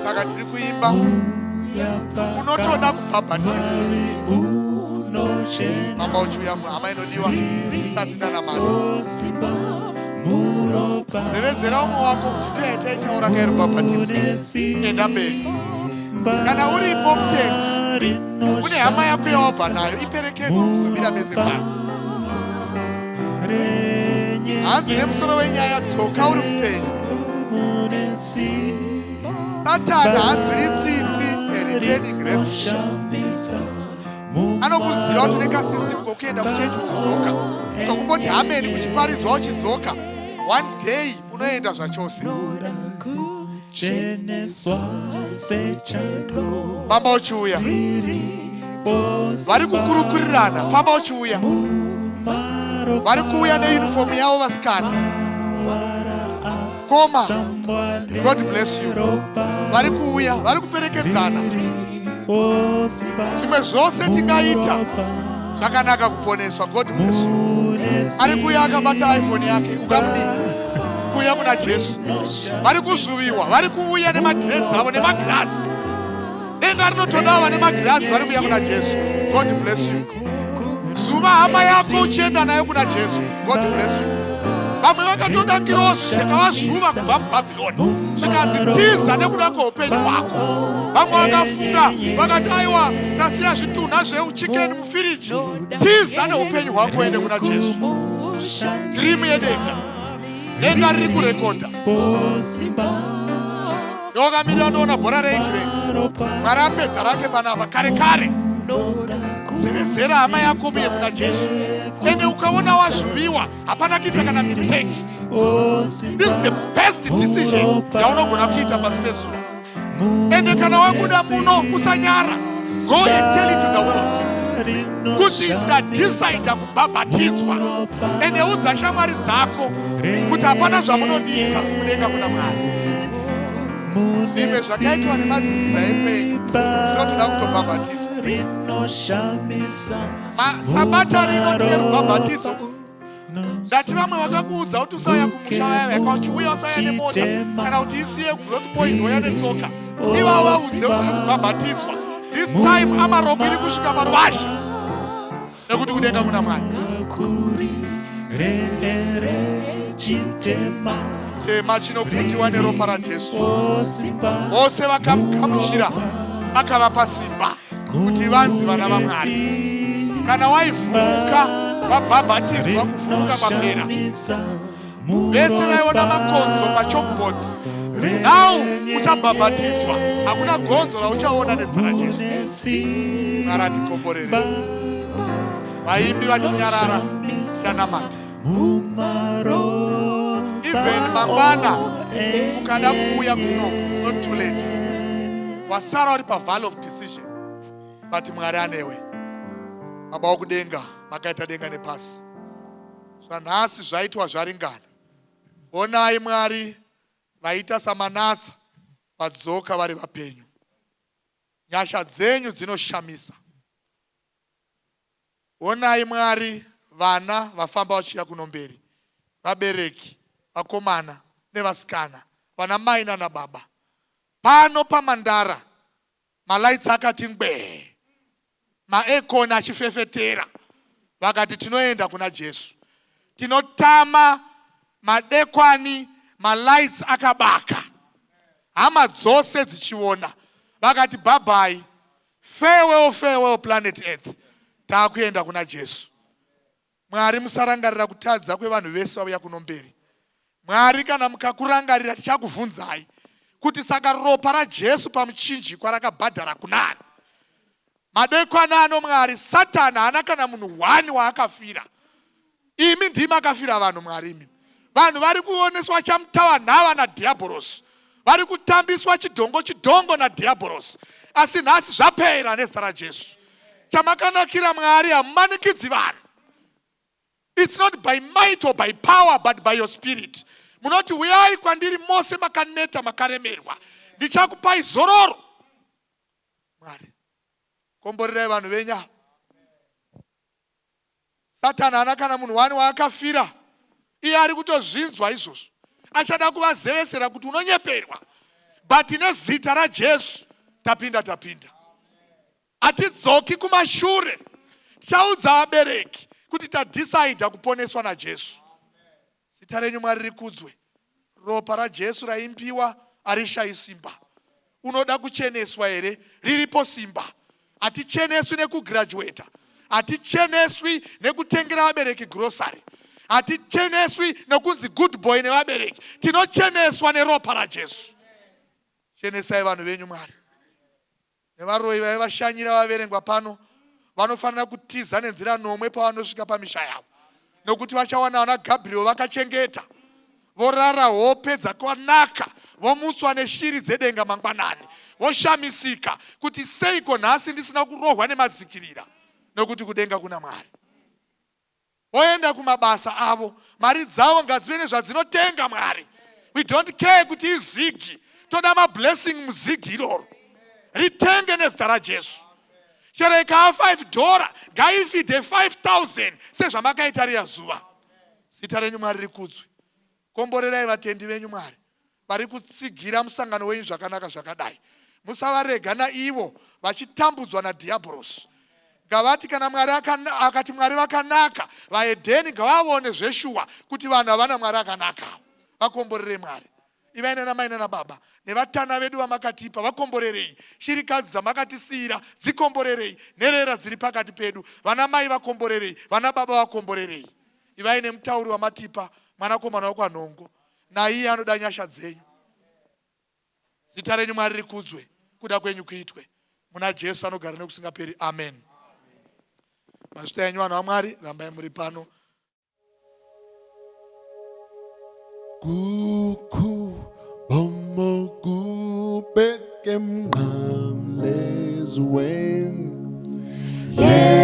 Saka tiri kuimba, unotoda kubhabhatidzwa. Famba uchiuya, hama inodiwa, isati ndanamata. Zevezera umwe wako kuti ndiye taitaura kairubhabhatidzo. Enda mberi. Kana uripo mutendi, une hama yako yawabva nayo, iperekedze kuzomira mese pano. Hanzi nemusoro wenyaya, dzoka uri mupenyu. Satani hanzwiri tsitsi returning resident. Anokuziva kuti une kasystem kokuenda kuchechi uchidzoka, ukakumboti hameni kuchiparidzwa uchidzoka, one day unoenda zvachose. Cheneswa sechando. Famba uchiuya. Vari kukurukurirana, famba uchiuya. Vari kuuya neunifomu yavo vasikana. Koma, God bless you. Vari kuuya, vari kuperekedzana. Zvimwe zvose tingaita, zvakanaka kuponeswa. God bless you. Ari kuuya akabata iPhone yake, ungamudii kuuya kuna Jesu? Vari kuzvuviwa, vari kuuya nemadhiredzi avo nemagirasi. Denga rinotodava nemagirasi. Vari kuuya kuna Jesu. God bless you. Zuva hama yako uchienda nayo kuna Jesu. God bless you. Vamwe vakatoda ngirosi dzakavazuva kubva muBhabhironi, zvikanzi tiza nekuda kweupenyu hwako. Vamwe vakafunga vakati, aiwa, tasiya zvitunha zveuchicken mufiriji. Tiza neupenyu hwako uende kuna Jesu. Dream yedenga, denga riri kurekodha. Ndokamirira ndoona bhora reEngland. Mwari apedza rake panapa kare kare. Zevezera hama yako muye kuna Jesu. Ende ukaona wazvuviwa, hapana kuita kana mistake. This is the best decision yaunogona kuita pasi pezuva. Ende kana wabuda muno, usanyara. Go and tell it to the world kuti ndadhisaidha kubhabhatidzwa. Ende udza shamwari dzako kuti hapana zvamunondiita, kudenga kuna Mwari. Zvimwe zvakaitwa nemadzinza ekwenyu zvinotoda kutobhabhatidzwa. Sabata rino tine rubhabhatidzo. Ndati vamwe vakakuudza kuti usauya kumusha, vaya vaka uchiuya usauya nemota kana kuti isiye Growth Point, uya netsoka. Ivavo vaudze kuti kubhabhatidzwa. This time Amarok iri kusvika paruvazha, nekuti kudenga kuna Mwari. Tema chinokundiwa neropa raJesu. Vose vakamugamuchira akavapa simba kuti vanzi vana vaMwari. Kana waivhumuka, wabhabhatidzwa, kuvhumuka kwapera. Vese vaiona makonzo pachalkboard, now uchabhabhatidzwa, hakuna gonzo rauchaona nezita raJesu. Mwari atikomborere. Vaimbi vachinyarara, tanamata. Even mangwana ukada kuuya kunoku, it's not too late. Wasara uri pavalley of decision, but Mwari anewe. Baba wokudenga, makaita denga nepasi. Zvanhasi zvaitwa zvaringana. Onai Mwari, vaita saManasa vadzoka vari vapenyu. Nyasha dzenyu dzinoshamisa. Onai Mwari, vana vafamba vachiuya kuno mberi, vabereki, vakomana nevasikana, vana mai nana baba. Pano pamandara malights akati ngwee, maaircon achifefetera. Vakati tinoenda kuna Jesu. Tinotama madekwani malights akabaka. Hama dzose dzichiona. Vakati bye bye. Farewell, farewell planet Earth. Takuenda kuna Jesu. Mwari musarangarira kutadza kwevanhu vese vauya kuno mberi. Mwari kana mukakurangarira tichakuvhunzai kuti saka ropa raJesu pamuchinjikwa rakabhadhara kunani? Madekwana ano Mwari, Satani haana kana munhu one waakafira. Imi ndimi akafira vanhu Mwari imi. Vanhu vari kuoneswa chamutawa nhava nadhiabhorosi. Vari kutambiswa chidhongo chidhongo nadhiabhorosi. Asi nhasi zvapera nezita raJesu. Chamakanakira Mwari hamumanikidzi vanhu. It's not by might or by power but by your spirit. Munoti uyai kwandiri mose makaneta makaremerwa. Ndichakupai zororo. Mwari, komborerai vanhu venyu ava. Satani haana kana munhu wani waakafira. Iye ari kutozvinzwa izvozvo. Achada kuvazevesera kuti unonyeperwa. But nezita raJesu tapinda tapinda. Hatidzoki kumashure. Tichaudza vabereki kuti tadhisaidha kuponeswa naJesu. Zita renyu Mwari rikudzwe. Ropa raJesu raimbiwa harishayi simba. Unoda kucheneswa here? Riripo simba. Haticheneswi nekugraduata. Haticheneswi nekutengera vabereki grocery. Haticheneswi nekunzi good boy nevabereki. Tinocheneswa neropa raJesu. Chenesai vanhu venyu Mwari. Nevaroyi vaivashanyira vaverengwa pano vanofanira kutiza nenzira nomwe pavanosvika pamisha yavo, nokuti vachawana vana Gabriel vakachengeta, vorara hope dzakanaka, vomutswa neshiri dzedenga mangwanani, voshamisika kuti seiko nhasi ndisina kurohwa nemadzikirira, nokuti kudenga kuna Mwari. Voenda kumabasa avo, mari dzavo ngadzive nezvadzinotenga. Mwari, we don't care kuti izigi, toda mablessing muzigi iroro, ritenge nezita raJesu. Chero ikava 5 dollar ngaifidhe 5000 sezvamakaita riya zuva. Zita renyu Mwari rikudzwe. Komborerai vatendi venyu Mwari vari kutsigira musangano wenyu zvakanaka zvakadai. Musavarega naivo vachitambudzwa nadhiabhorosi. Ngavati kana Mwari akati Mwari vakanaka, vahedheni ngavavone zveshuwa kuti vanhu havana Mwari akanaka. Vakomborerei Mwari. Ivai nana mai nana baba nevatana vedu vamakatipa, vakomborerei. Shirikadzi dzamakatisiyira dzikomborerei. Nherera dziri pakati pedu, vana mai vakomborerei, vana baba vakomborerei. Ivai nemutauri wamatipa, mwanakomana wekwaNhongo, naiye anoda nyasha dzenyu. Zita renyu Mwari rikudzwe, kuda kwenyu kuitwe muna Jesu anogara nekusingaperi. Amen. Mazvita enyu vanhu vaMwari, rambai muri pano. Kukhu bomo kubeke emnqamlezweni.